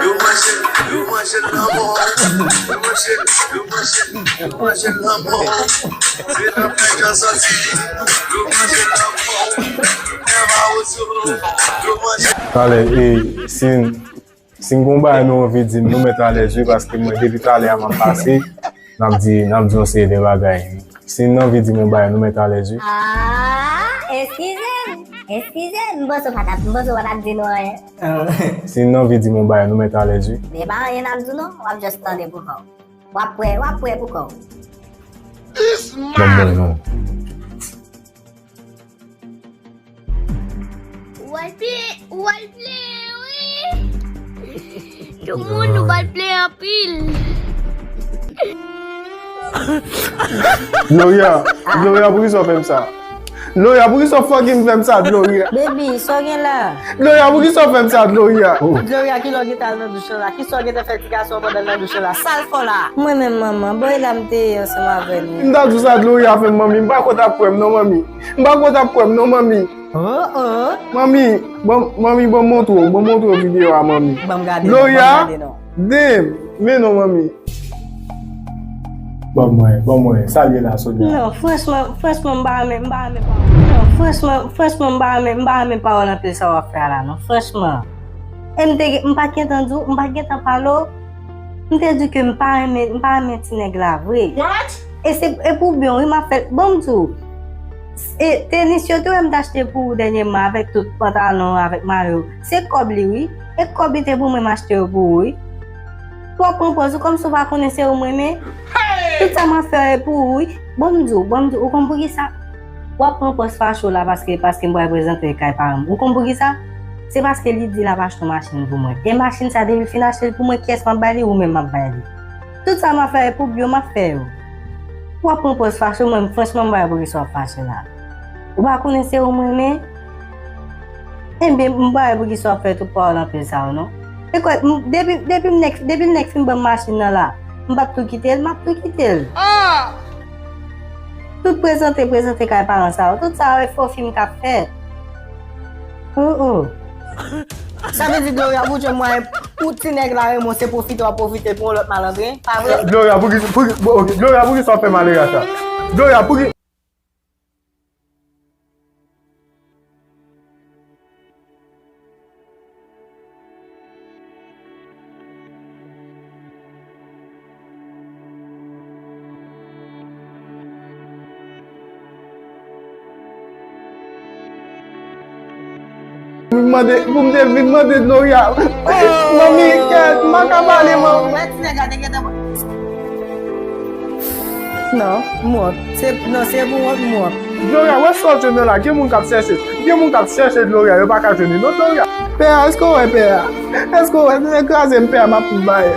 Yo manje l, yo manje l lanmò. Yo manje l, yo manje l, yo manje l lanmò. Se nan fèy jan sòti. Yo manje l lanmò. Nèg Mawozo, yo manje l. Talè, e, si, si n gon bagay nou anvi di m, nou mèt alèz, wi, paske mwen, depi talè a, m ap pase. N ap di, n ap di yon seri de bagay. Si n anvi di m yon bagay, nou mèt alèz, wi. Ah, eskize m, eskize m, m panse w pa t ap, m panse w pa t ap di nou anyen. Si n anvi di m yon bagay, nou mèt alèz, wi. Men pa anyen n ap di w non, w ap just tande pou kò w. W ap wè, w ap wè pou kò w. Ban m wè non. Ou al plenyen, ou al plenyen, wi. Tout moun, nou pral plenyen anpil. Gloria, Gloria, poukisa w fè m sa? Gloria, poukisa w fucking fè m sa, Gloria? Baby, sa w gen la? Gloria, poukisa w fè m sa, Gloria? Gloria, kilè w gentan al nan douch lan la? Kisa w gentan fè ti gason an pandan l nan douch lan la? Sa l fè w la? Mwen menm, manman, bòy la m te ye ansanm avè l, wi. M ta di w sa Gloria fè m, manmi. M pa kwè w t ap kwè m non, manmi. M pa kwè w t ap kwè m non, manmi. Oh, oh. Manmi, ban, manmi, ban m montre w, ban m montre w videyo a, manmi. Ban m gade non, ban m gade non. Damn, men non, manmi. Ban mwen, ban mwen, sa l ye la, Sonia? Non, franchman, franchman, m pa renmen, m pa renmen pawòl. Non, franchman, franchman, m pa renmen, m pa renmen pawòl anpil sa w ap fè a la, non, franchman. E m te, m pa t gentan di w, m pa t gentan pale w. M te di w ke m pa renmen, m pa renmen ti nèg la vre. What? E se, e pou byen w, wi, m ap fè l. Bon, m di w, e tenis yo tou wè m t achte pou ou dènyèman avèk tout pantalon avèk mayo. Se kòb li, wi. E kòb li te pou mwen m achte yo pou ou, wi. W ap pran pòz ou kòmsi w pa konnen se ou m renmen. Tout sa m ap fè yo e pou ou, wi. Bon, m di w, bon, m di w, ou konn poukisa? W ap pran pòz fache w la paske, paske m pral prezante l kay paran m. Ou konn poukisa? Se paske li di l ap achte yon machin pou mwen. E machin sa, depi l fin achte l pou mwen, kiyès m ap bay li? Ou menm m ap bay li. Tout sa m ap fè pou byo, m ap fè yo. W ap pran pòz fache w, mwen, franchman, m pa wè poukisa w ap fache la. Ou pa konnen se ou m renmen? Enben, m pa wè poukisa w ap fè tout pawòl anpil sa yo, non. E kwè, m, depi, depi m nèk, depi l nèk fin ban m machin nan la, m p ap tou kite l, m ap tou kite l. Tout prezante, prezante kay paran sa yo, tout sa yo e fo fim k ap fèt. Oh, oh. Sa vle di Gloria, pou jwenn mwayen pou ti nèg la renmen w, se pwofite w ap pwofite pou yon lòt malandren, pa vre? Gloria, pou ki, pou ki, bon, ok, Gloria, pou ki sa w fè malere a sa? Gloria, pou ki Vin mande, pou m te vin mande Gloria. Manmi, kèt, m pa ka pale, manmi. Wè ti nèg la te gentan. Non, m wont. Se, non, se pou wont m wont. Gloria, wè sa w jwenn nan la, gen moun k ap chèche, gen moun k ap chèche Gloria, yo pa ka jwenn li non, Gloria. Pè a, èske w wè pè a? Èske w wè, nou kraze m, pè a, m ap tout bay.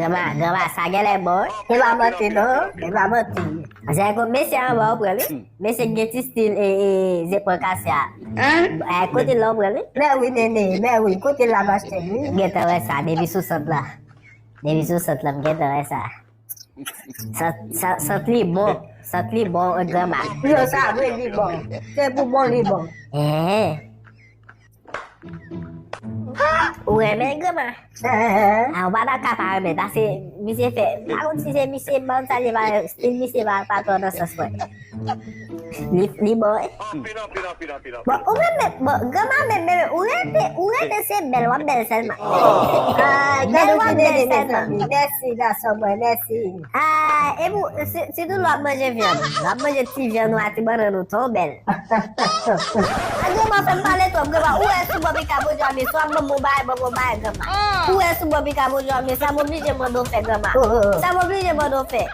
Granma, granma, sa genlè bon, wi. E pa manti non, e pa manti. Zègo, mesye anba w pran wi. Mesye ki gen ti stil e, e, zepòl kase a. Hein? Eh, kote l la w pran wi? Mè wi, nene, mè wi, kote l la m achte l wi? M gentan wè sa, depi sou sant la. Depi sou sant la, m gentan wè sa. Sant, sant, sant li bon, sant li bon, granma. Yo, sa vre, li bon. Se pou bon, li bon. Eh. Ou renmen l, granma? Ah, ou pa ta ka pa renmen l, paske misye fè, pa konn si se misye ban sa, li pa, stil misye pa, pa twò nan sans mwen. Li, li bon, wi. Bon, ou renmen, bon, granma menm, menm, ou rete, ou rete se bèl, w ap bèl sèlman. Ah, bèl, w ap bèl sèlman. Mèsi, gason mwen, mèsi. Ah, epi, si, sitou lè w ap manje vyann, w ap manje ti vyann ou a ti bannann ou, twò bèl. A granma fè m pale twòp, granma. Ou wè sou bò pika bondye a, mesye w ap ban m yon bagay, ban m yon bagay, granma. Ou wè sou bò pika bondye a, mesye sa m oblije mande w fè, granma. Sa m oblije mande w fè.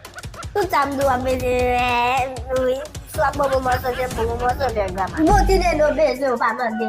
Tout sa m di w ap mete, eh, wi. Si w ap ban m yon mòso, se pou yon mòso, granma. Bon, ti nene w bezwen, w pa mande.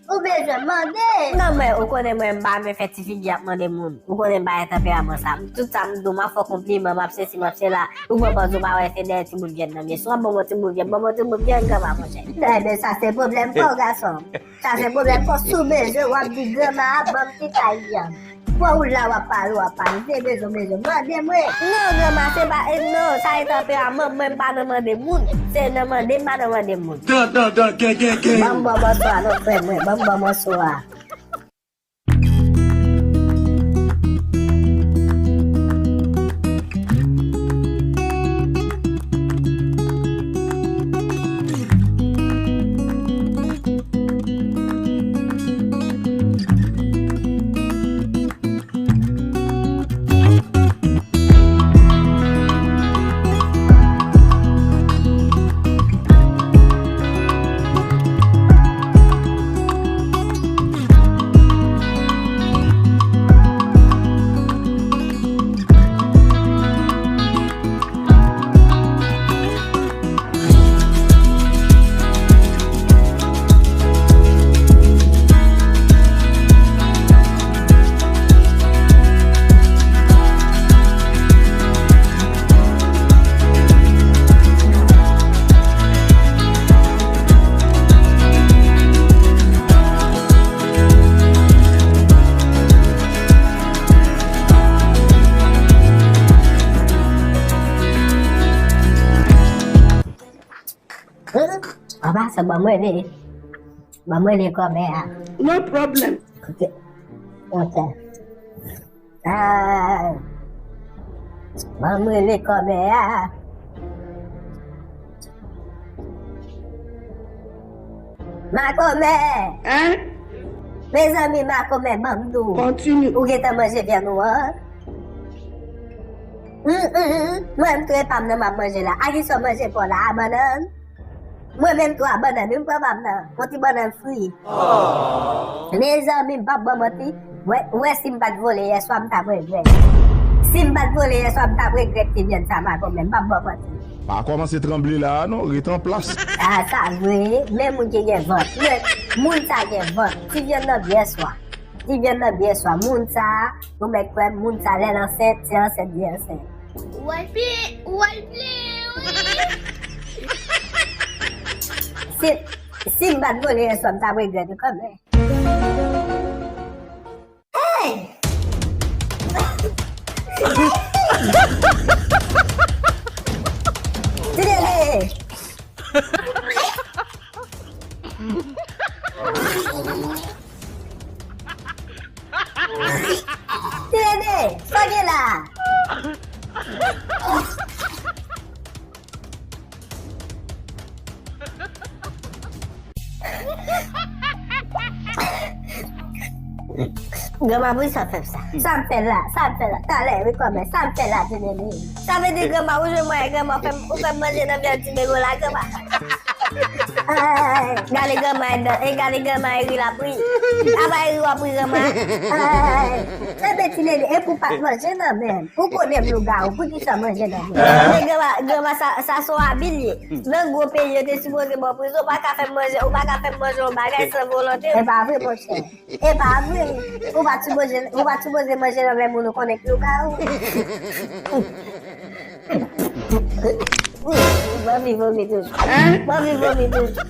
Ou bezwen mande. Non, mwen, ou konnen mwen, m pa renmen fè ti figi ap mande moun. Ou konnen m pa gen tanperaman sa. Tout sa m di w, m ap fè w konpliman, m ap sesi, m ap sela. Ou pran pòz ou pa wè se dèyè ti bout vyann nan m ye. Si w ap ban m yon ti bout vyann, ban m yon ti bout vyann, granma, monchè. Enben, sa se pwoblèm pa w, gason. Sa se pwoblèm pa w. Si w bezwen, w ap di granma a ban m ti kay vyann. Pran ou la, w ap pale, w ap pale. Se bezwen, bezwen. Mande mwen. Non, granma, se pa, eh, non, sa e tanperaman. Mwen, m pa nan mande moun. Se nan mande, m pa nan mande moun. Dan, dan, dan, gen, gen, gen. Ban m bò mòso a, non, frè mwen. Ban m bò mòso a. Papa, sa ban mwen li. Ban mwen li kòmè a. No problem. Ok. Ok. Ah, ban mwen li kòmè a. Makomè! Hein? Mezanmi, makomè, ban m di w. Kontinye. Ou gentan manje vyann ou an? Hum, hum, hum. Mwen, m tou e pa m nan m ap manje la. A ki sa w manje pa w la? A bannann? Mwen menm twa bannann, wi, m pran pa m nan. Yon ti bannann fri. Mezanmi, m p ap ba w manti. Wè, wè si m pa t vole yèswa, m t ap regrèt. Si m pa t vole yèswa, m t ap regrèt ti vyann sa makomè, m p ap ba w manti. Pa kòmanse tranble la a non, ret an plas. A, sa vre, men moun ki gen vant. Men moun sa gen vant. Ti vyann nan yèswa. Ti vyann nan yèswa. Moun sa, ou mèt kwè, moun sa lè l ansent, se ansent li ansent. Ou al plen, ou al plen, wi. Si, si m pa t vole yèswa, m t ap regrèt kanmenm. Hey! Ti Nene! Ti Nene, sa w gen la? Granma, poukisa w fè m sa? Sa m fè la, sa m fè la, talè, wi, kòmè, sa m fè la, Ti Nene. Sa vle di, granma, ou jwenn mwen, granma, ou fè m, ou fè m manje nan vyann ti bebe la, granma. Ay, gade granma, e gade granma, e ri l ap ri. Apa e ri w ap ri, granma? Ay, enben, Ti Nene, e pou w pa t manje nan men m. Ou konnen m lougawou, poukisa w manje nan men m? Men granma, granma, sa, sa se yon abi l ye. Nan gwo peyi, yo te sipoze ba w prizon, ou pa ka fè m manje, ou pa ka fè m manje yon bagay san volonte. E pa vre, monchè. E pa vre. Ou pa t sipoze, ou pa t sipoze manje nan men moun ou konnen ki lougawou. M anvi vomi toujou. M anvi vomi toujou.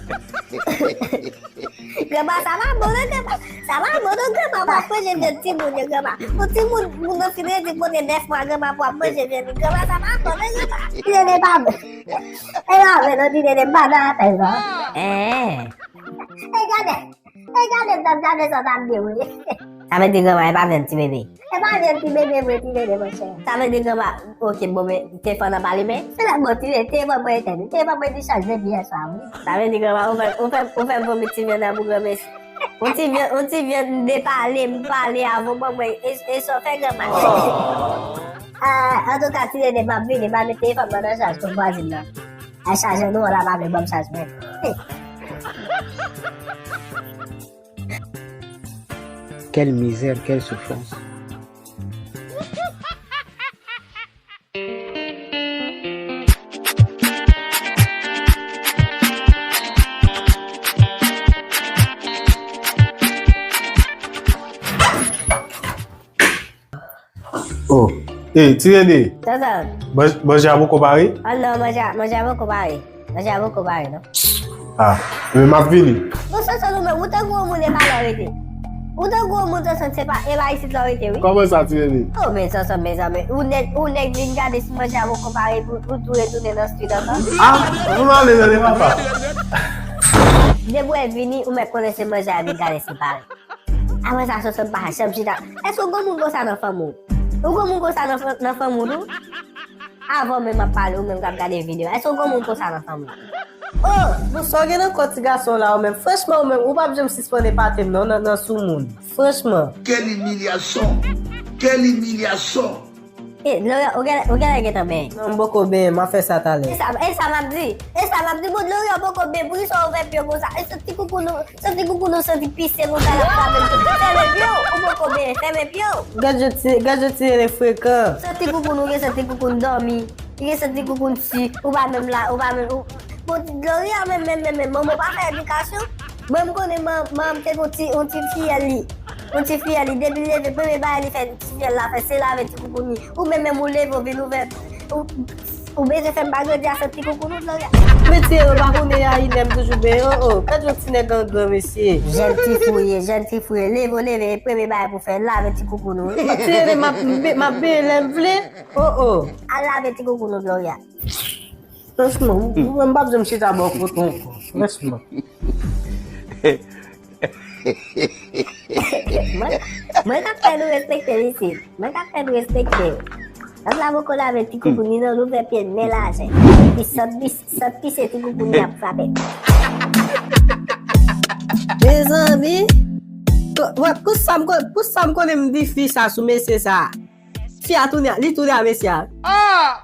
Granma, sa pa bon non, granma. Sa pa bon non, granma. W ap manje vyann timoun yo, granma. Yon timoun, moun nan fin redi pote nèf mwa, granma, pou w ap manje vyann li. Granma, sa pa bon non, granma. Ti Nene pa bon. E pa vre non, Ti Nene, m pa nan afè sa. Èè. E gade. E gade, m t ap gade sa w t ap di wi. Sa vle di granma, e pa vyann ti bebe. E pa vyann ti bebe vre, Ti Nene, monchè. Sa vle di granma, oke, bon, men, telefòn nan pa limen? Se la, bon, Ti Nene, telefòn mwen etenn. Telefòn mwen dichaj depi yèswa, wi. Sa vle di granma, ou fè, ou fè, ou fè vomi ti vyann nan pou granmesi. Yon ti vyann, yon ti vyann depale, m pale avan w ban mwen, e, e sa w fè granma. Ah, antouka, Ti Nene, m ap vini, m ap met telefòn mwen nan chaj pou vwazin nan. Ay, chaje nou la, pa vle ban m chaj mwen. Quelle misère, quelle souffrance. Oh. Ey, Ti Nene. Sa sa? Manj-, manje a poko pare? Ah non, manje a, manje a poko pare. Manje a poko pare, non. Ah, men m ap vini. Bon, Sonson, ou menm, ou tankou yon moun e pa la w rete. Ou tankou yon moun, Sonson, se pa, e pa isit la w rete, wi. Kòman sa, Ti Nene? Oh, men Sonson, mezanmi, ou nèg, ou nèg vin gade si manje a poko pare pou, pou tou retounen nan stid ankò. Ah, nou ale, tande papa. Depi w vini, ou mèt konnen se manje a vin gade si pare. Apre sa, Sonson pa janm chita. Èske w gon moun konsa nan fanmi w? Ou gon moun konsa nan fan-, nan fanmi w tou? Avan menm ap pale, ou menm k ap gade videyo. Èske w gon moun konsa nan fanmi w? Oh! Bon, sa w gen nan kò ti gason la, ou menm? Franchman, ou menm, ou p ap janm sispann epate m, non, nan, nan sou moun. Franchman. Quelle humiliation! Quelle humiliation! E, Gloria, ou gen, ou genlè gentan benyen. Non, m poko benyen, m a fè sa talè. E sa, e sa m ap di. E sa m ap di, bon, Gloria poko benyen, poukisa w ouvè pye w konsa? E santi koukoun ou, santi koukoun ou santi pise konsa l ap frape m. Fèmen pye w, ou poko benyen, fèmen pye w. Gad jan ti, gad jan ti nene frekan. Santi koukoun ou gen santi koukoun dòmi. Li gen santi koukoun si, ou pa menm la, ou pa menm, ou, bon, Gloria menm, menm, menm, menm, manman w pa fè edikasyon. Mwen, m konnen man-, manman m te gon ti, yon ti fiyèl li. Yon ti fiyèl li, depi l leve, premye bagay li fè, ti fiyèl la fè, se lave ti koukoun li. Ou menm, menm ou leve, ou vin ouvè, ou, ou bezwen fè m pa grandi a santi koukoun ou, Gloria. Men ti nene pa konnen a inè m toujou benyen, oh, oh. Gad yon ti nèg an gran mesye. Jèn ti fou ye, jèn ti fou ye. Leve w leve, premye bagay pou fè, lave ti koukoun ou. Ti nene m ap, m ap benyen lè m vle, oh, oh. Al lave ti koukoun ou, Gloria. Franchman, ou, ou menm m p ap janm chita bò kote w ankò. Franchman. Mwen, mwen k ap fè nou respekte m isit. Mwen k ap fè nou respekte. Lòt la poko lave ti koukoun li non, l ouvè pye l men lajè. Epi sant, epi sant pise ti koukoun li ap frape. Mezanmi. Wè, pou sa m kon-, pou sa m konnen m di fi sa sou mesye sa. Fi a tounen, li tounen a mesye a. Ah!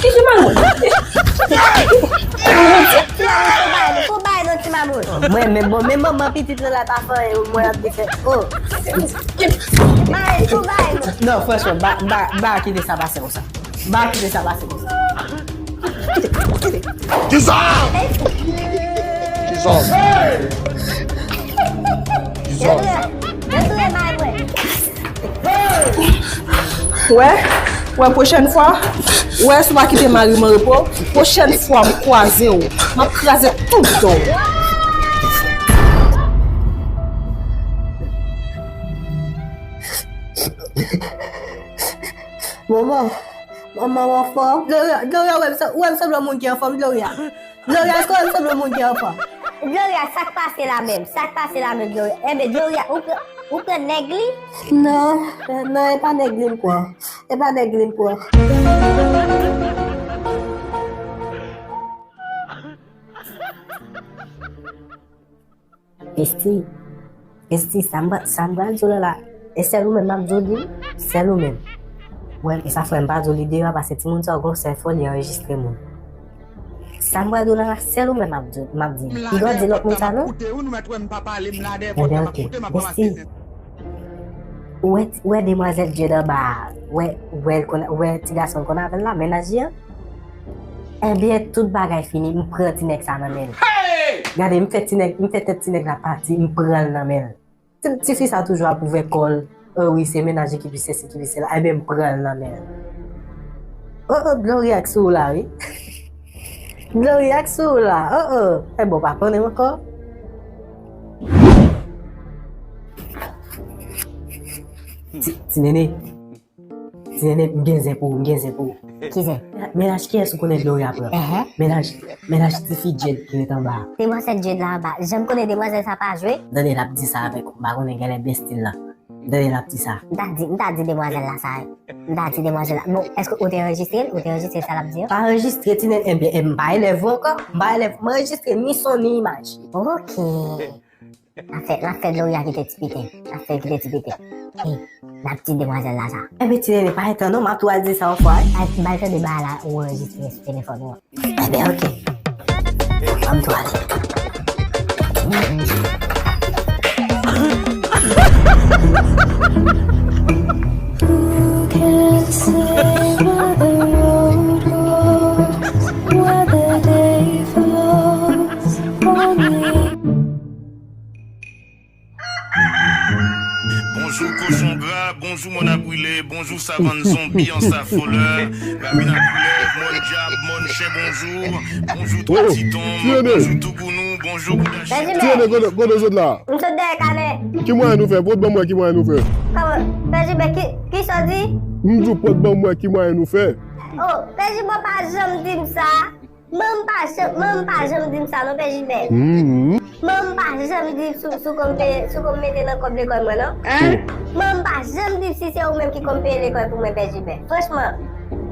Ti mamoun, ti mamoun, fò bay non, ti mamoun. Mwen, men bon, men manman pitit lan la pa fè anyen, mwen ap te fè. Oh. Bay, fò bay non. Non, franchman, ba, ba, ba kite sa pase konsa. Ba kite sa pase konsa. Kisa? Kisa? Kisa? Wè, wè, pwochèn fwa, wè, si w pa kite mari m an repo, pwochèn fwa m kwaze w, m ap kraze tout dan w. Manman, manman, w anfòm? Gloria, Gloria, wè m san-, wè m sanble yon moun ki anfòm, Gloria. Gloria, èske w wè m sanble yon moun ki anfòm? Gloria, sa k pase la menm? Sa k pase la menm, Gloria? Enben, Gloria, ou pran, ou pran nèg li? Non, non, e pa nèg li m pran. E pa nèg li m pran. Esti, Esti, sa m pa, sa m pral di w la la, e sèl ou menm m ap di w li, sèl ou menm. Wè, e sa fè m pa di w li deyò, paske timoun sa yo gon sèl fò, li anrejistre moun. Sa m pral di w la la, sèl ou menm m ap di, m ap di. Piga w di lòt moun sa non. Ebyen, oke. Esti, ou wè, ou wè demwazèl Jade anba a, wè, wè l konn, wè ti gason l konn avè l la, mennaj li an? Ebyen, tout bagay fini, m pran ti nèg sa nan men l. Gade, m fè ti nèg, m fè tèt ti nèg la pati, m pran l nan men l. Ti, tifi sa toujou ap ouvè kò l. Oh wi, se mennaj li ki pi sesi, ki pi sela. Ebyen, m pran l nan men l. Oh, oh, Gloria k sou ou la, wi. Gloria k sou ou la. Oh, oh. Ebyen, w pa konnen m ankò. Ti, ti nene. Ti nene, m gen zen pou ou, m gen zen pou ou. Ki zen? Mennaj kiyès ou konnen Gloria pran? Mennaj, mennaj tifi Jade ki ret anba a. Demwazèl Jade la anba. Jan m konnen demwazèl sa pa jwe. Tande l ap di sa avèk ou, m pa konnen genlè bestil lan. Tande l ap di sa. M ta di, m ta di demwazèl la sa. M ta di demwazèl la. Bon, èske ou te anrejistre l? Ou te anrejistre sa l ap di an? Pa anrejistre, ti nene, ebyen, e m pa elèv ou ankò. M pa elèv, m anrejistre ni son ni imaj. Ok. N ap fè, n ap fè Gloria kite ti piten. N ap fè l kite ti piten. Ey, n ap di demwazèl la sa. Enben, ti nene, pa gen tan non, m ap tou al di sa yon fwa, wi. Al, bay tande bagay la, ou anrejistre sou telefòn ou an. Enben, oke. Ann tou ale. Who can say where the road goes, where the day flows, only Bonjou kochon gra, bonjou mòn a brile, bonjou savann zonbi an sa folè, ravin a koulèv, mòn dyab, mòn chen, bonjou, bonjou twa titonm, bonjou tougounou, bonjou bouda chen. Ti Rene, kote, kote w sot la? M sot dèyè kanè. Ki mwayen nou fè? Pot ban mwen ki mwayen nou fè. Kòman? Pè Jilbè, ki, kisa w di? M di w pot ban mwen ki mwayen nou fè. Oh, Pè Jilbè pa janm di m sa. Manman m pa janm, manman m pa janm di m sa non, Pè Jilbè. Manman m pa janm di m sou, sou kòm peye, sou kòm mete nan kòb lekòl mwen non. Manman m pa janm di m si se ou menm ki kòm peye lekòl pou mwen, Pè Jilbè. Franchman,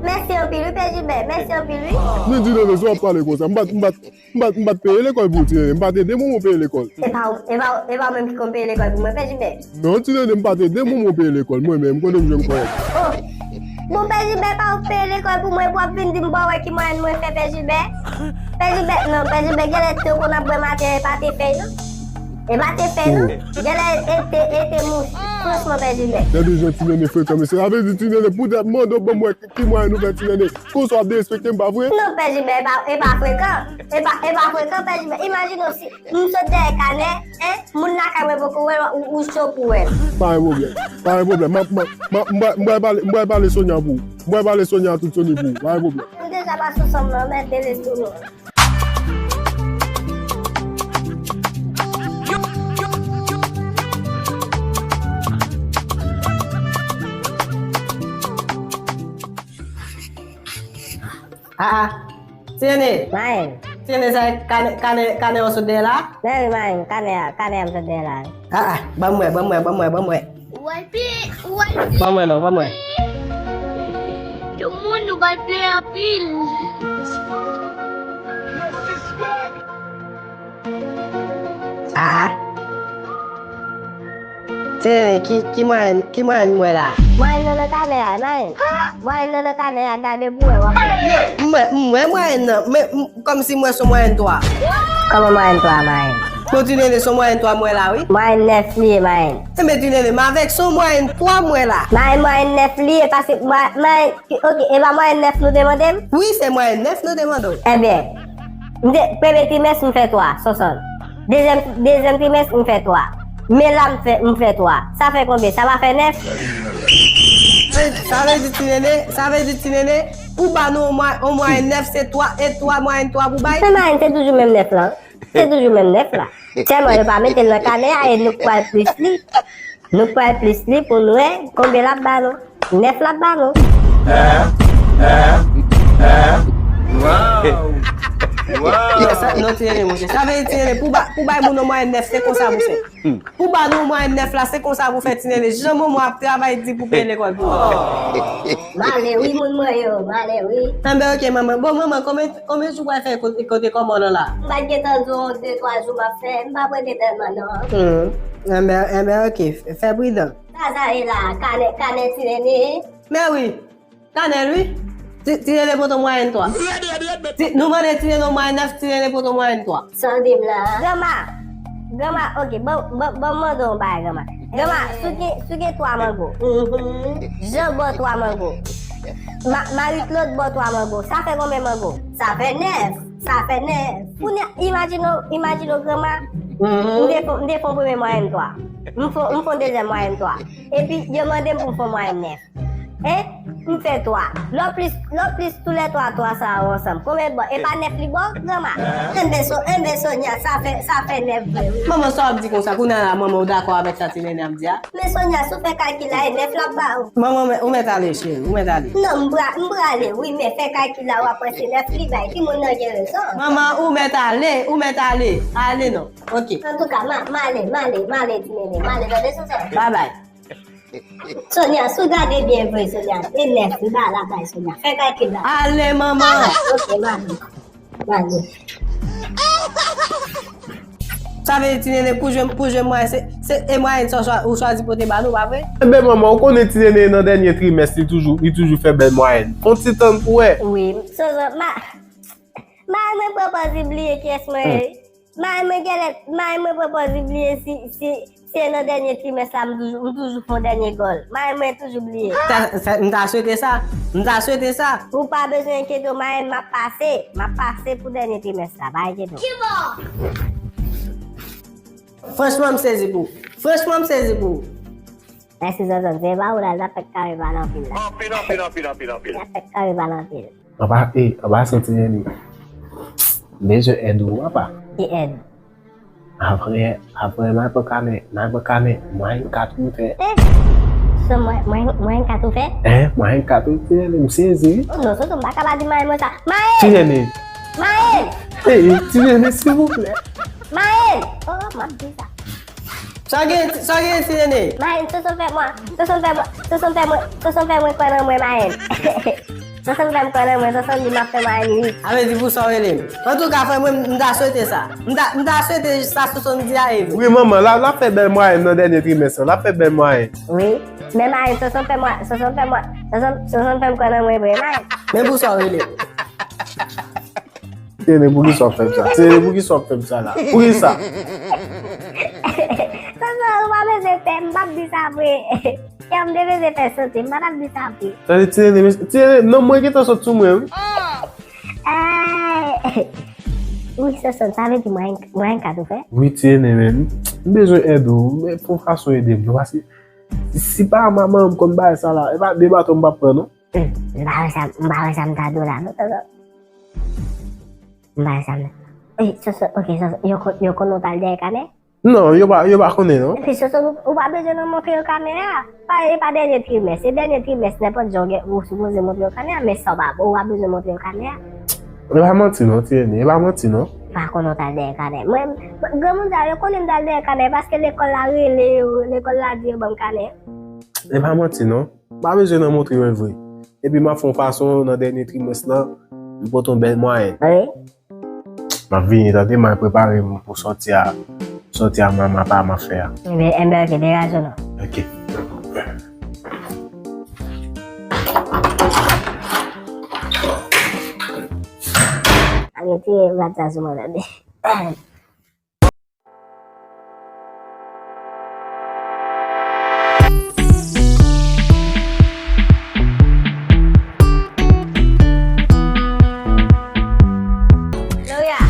Mèsi anpil wi, Pè Jilbè. Mèsi anpil wi. Men Ti Nene, sa w ap pale konsa? M pa t, m pa t, m pa t, m pa t peye lekòl pou ou, Ti Nene. M pa t ede moun mwen peye lekòl. E pa, e pa, e pa ou menm ki konn peye lekòl pou mwen, Pè Jilbè. Non, Ti Nene, m pa t ede moun mwen peye lekòl. Mwen menm, kote m jwenn kòb? Oh. Bon, Pè Jilbè, pa ou peye lekòl pou mwen, pou w ap vin di m ba w wè ki mwayen mwen fè, Pè Jilbè. Pè Jilbè, non, Pè Jilbè, genlè te konn ap bwè maten, e pa te fèy, non. E pa te fèy, non. Genlè e te, e te mouch. Franchman, Pè Jilbè. Gade jan Ti Nene frekan, mesye. Sa vle di Ti Nene, poutèt mande w ban mwen ki mwayen ou fè, Ti Nene. Konsa w ap derespekte m, pa vre? Non, Pè Jilbè, e pa, e pa frekan. E pa, e pa frekan, Pè Jilbè. Imajine w si m sot dèyè kanè, en, moun lakay mwen poko wè l, ou, ou cho pou wè l. Pa gen pwoblèm. Pa gen pwoblèm. M ap, m ap, m ap, m pral, m pral pale, m pral pale Sonia pou ou. M pral pale Sonia tout Sony pou ou. Pa gen pwoblèm. M deja pase ansanm nan, mèt de lestomak. Ah, ah. Ti Nene. Mayen. Ti Nene, sa kanè, kanè, kanè w sot dèyè la? Men wi, Mayen, kanè a, kanè a m sot dèyè la. Ah, ah. Ban m wè, ban m wè, ban m wè, ban m wè. Ou wè pi, ou wè pi. Ban m wè non, ban m wè. Tout moun nou bay play anpil. Ah. Ti Nene, ki, ki mwayen, ki mwayen m wè la? Mwayen nan nan kanè a, Mayen. Mwayen nan nan kanè a, gade pou wè, w ap wè. M wè, m wè mwayen nan, men m, kòmsi m wè se yon mwayen twa. Kòman mwayen twa, Mayen? Bon, Ti Nene, se yon mwayen twa m wè la, wi. Mwayen nèf li ye, Mayen. Enben, Ti Nene, m avèk se yon mwayen twa m wè la. Mayen, mwayen nèf li ye, paske mwa-, Mayen, oke, e pa mwayen nèf nou te mande m? Wi, se mwayen nèf nou te mande w. Enben, m te, premye trimès, m fè twa, Sonson. Dezyèm, dezyèm trimès, m fè twa. Men la, m fè, m fè twa. Sa fè konbyen? Sa pa fè nèf? Sa vle di, Ti Nene, sa vle di, Ti Nene, pou ba nou yon mwa-, yon mwayen nèf, se twa, e twa mwayen twa pou bay? Men mwayen, se toujou menm nèf lan. Se toujou menm nèf la. Sèlman yo pa mete l nan kanè a e nou k pral plis li. Nou k pral plis li pou n wè konbyen l ap ba nou. Nèf l ap ba nou. Wow! Wow! Sa, non, Ti Nene, monchè. Sa vle di, Ti Nene, pou ba, pou bay moun yon mwayen nèf, se konsa pou fè. Pou ba nou yon mwayen nèf la, se konsa pou fè, Ti Nene. Jan manman ap travay di pou peye lekòl pou nou. M ale wi, moun mwen yo, m ale wi. Enben, oke, manman. Bon, manman, konbyen, konbyen jou w pral fè kote, kote kòman w la? M pa t gentan di w, de twa jou m ap fè. M pa prete tèlman, non. Hmm. Enben, enben, oke. Fè pridan. Sa sa ye la, kanè, kanè Ti Nene. Men wi. Kanè l, wi. Ti, Ti Nene pote mwayen twa. Ti, nou mande Ti Nene yon mwayen nèf, Ti Nene pote mwayen twa. Sanble m la. Granma, granma, oke, bon, bon, bon, mande yon bagay, granma. Granma, si w gen, si w gen twa mango. Mhm. Jan ba w twa mango. Ma-, Marie Claude ba w twa mango. Sa fè konbyen mango? Sa fè nèf. Sa fè nèf. Kounye a, imajine w, imajine w, granma. Mhm. M te fè, m te fè yon premye mwayen twa. M fè, m fè yon dezyèm mwayen twa. Epi, yo mande m pou m fè yon mwayen nèf. Hein? M fè twa. Lè w plis, lè w plis toulètwa twa sa yo ansanm. Konbyen l ba w? E pa nèf li ba w, granma? Enben, So-, enben, Sonia, sa fè, sa fè nèf vre, wi. Manman, sa w ap di konsa? Kounye a la, manman, ou dakò avèk sa Ti Nene ap di a? Men Sonia, si w fè kalkil la, e nèf l ap ba w. Manman, ou mèt, ou mèt ale, cheri, ou mèt ale. Non, m pra-, m prale, wi, men fè kalkil la, w ap wè se nèf li bay. Timoun nan gen rezon. Manman, ou mèt ale, ou mèt ale. Ale non. Oke. Antouka, m a-, m ale, m ale, m ale, Ti Nene, m ale, tande, Sonson. Bye bye. Sonia, si w gade byen vre, Sonia, e nèf li ba la bay Sonia. Fè kalkil la. Ale, manman. Oke, m ale. M ale. Sa vle di, Ti Nene, pou jwenn, pou jwenn mwayen, se, se e mwayen sa w chwa-, ou chwazi pote ba nou, pa vre? Enben, manman, ou konnen Ti Nene nan dènye trimès, li toujou, li toujou fè bèl mwayen. Yon ti tann pou wè. Wi, Sonson, ma-, mayi mwen pran pòz li bliye kiyès mwen ye. Mayi mwen genlè, mayi mwen pran pòz li bliye si, si, si e nan dènye trimès la, m toujou, m toujou fè yon dènye gòl. Mayi mwen toujou bliye. Ta, sa, m ta swete sa. M ta swete sa. Ou pa bezwen enkyete w, mayi m, m ap pase. M ap pase pou dènye trimès la. Pa enkyete w. Franchman, m sezi pou ou. Franchman, m sezi pou ou. Mèsi, Zonzon. Se pa ou la, l ap fèk kare pale anpil la. Anpil, anpil, anpil, anpil, anpil. L ap fèk kare pale anpil. Anba, e, anba senti Neni. Bezwen èd ou, apa? Ki èd? Apre, apre, m al pran kanè, m al pran kanè, mwayen kat ou fè. Eh! Se mwen, mwen, mwayen kat ou fè? Eh, mwayen kat ou fè, m sezi. Oh non, Zonzon, m pa ka pa di mwayen mwen sa. Mwayen! Ti Neni. Mwayen! Eh, Ti Neni, silvouplè. Mwayen! Oh, m ap di sa. Sa gen, sa gen, Ti Neni? Mwayen, Zonzon fè mwen, Zonzon fè mwen, Zonzon fè mwen, Zonzon fè mwen kwè nan mwen, mwayen. Sonsonn fè m kwè nan mwen, Sonsonn di m ap fè mwayen uit. A vle di pou sa w rele m. Antouka, frè mwen, m ta swete sa. M ta, m ta swete sa Sonsonn di a e vre. Wi, manman, l ap, l ap fè bèl mwayen nan dènye trimès lan. L ap fè bèl mwayen. Wi. Men mwayen, Sonsonn fè mwa, Sonsonn fè mwa, Sonsonn, Sonsonn fè m kwè nan mwen vre, mwayen. Men pou sa w rele m. Ti Nene, poukisa w ap fè m sa? Ti Nene, poukisa w ap fè m sa la? Poukisa? Sonsonn, ou pa bezwen pè, m p ap di sa vre. Kè m te bezwen fè sote, m pa t ap di sa vre. Tande, Ti Nene, men, Ti Nene, nonm mwen gentan sot sou mwen, wi. Ay! Wi, Sonsonn, sa vle di mwen, mwen ka tou fè? Wi, Ti Nene, men, m bezwen èd ou, men fè yon fason ede m, non, paske si pa manman m konn bagay sa la, e pa de baton m p ap pran, non. Hmm, m pa wè sa, m pa wè sa m ta di w la, non, Sonsonn. M pa wè sa m ta. Ey, Sonsonn, ok, Sonsonn, yo kon-, yo konnen w t al dèyè kamè? Non, yo pa, yo pa konnen, non. Epi, Sonsonn, ou, ou pa bezwen nan montre yo kamè a. Pa, e pa dènye trimès. E dènye trimès, nenpòt jan w gen, ou sipoze montre yo kamè a, men sa w pa, ou pa bezwen montre yo kamè a. E pa manti, non, Ti Nene, e pa manti, non. Pa konnen w t al dèyè kamè. Mwen, mwen, granmoun sa yo konnen m t al dèyè kamè, paske lekòl la rele yo, lekòl la di yo ban m kamè. E pa manti, non. M pa bezwen nan montre yo vre. Epi m ap fè yon fason nan dènye trimès lan, m pote yon bèl mwayèn. Wi. M ap vini tande, m al prepare m pou sòti a, sòti a manman pa m ap fè a. Enben, enben, ok, degaje w non. Ok. Al retire rad sa sou mwen tande. Gloria!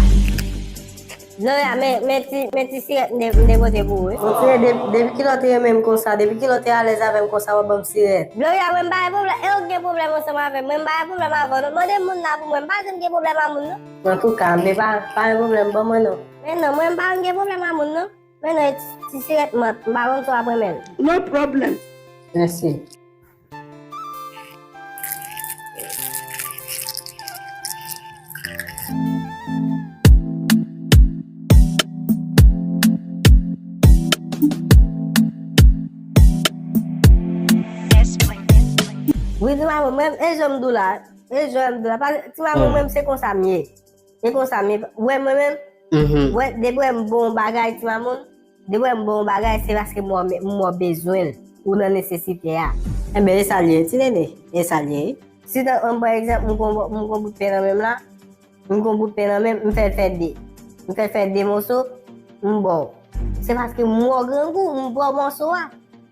Gloria, men, men ti, men ti sirèt m te, m te pote pou ou, wi. Monchè, de-, depi kilè w te renmen m konsa, depi kilè w te alèz avè m konsa, w ap ban m sirèt. Gloria, mwen m pa gen pwoblèm, e ou k gen pwoblèm ansanm avè m, mwen m pa gen pwoblèm avè w, non. Mande moun la pou mwen, m pa janm gen pwoblèm a moun, non. Antouka, men pa, pa gen pwoblèm, ban mwen non. Men non, mwen m pa gen pwoblèm a moun, non. Men non, e ti, ti sirèt mant, m pa konn si w ap renmen l. No problem. Mèsi. Wi, ti mamoun, mwen, e jan m di w la, e jan m di w la, pa, ti mamoun, mwen, se konsa m ye. E konsa, men, wè mwen menm, wè, depi wè m bon bagay, ti mamoun, depi wè m bon bagay, se paske m wè, m wè w bezwen l, ou nan nesesite a. Enben, e sa l ye, ti nene, e sa l ye. Si, tan, an, pa egzanp, m gon, m gon bout pen nan men m la, m gon bout pen nan men m, m fè l fè de. M fè l fè de moso, m ba w. Se paske m wè w grangou, m ba w moso a.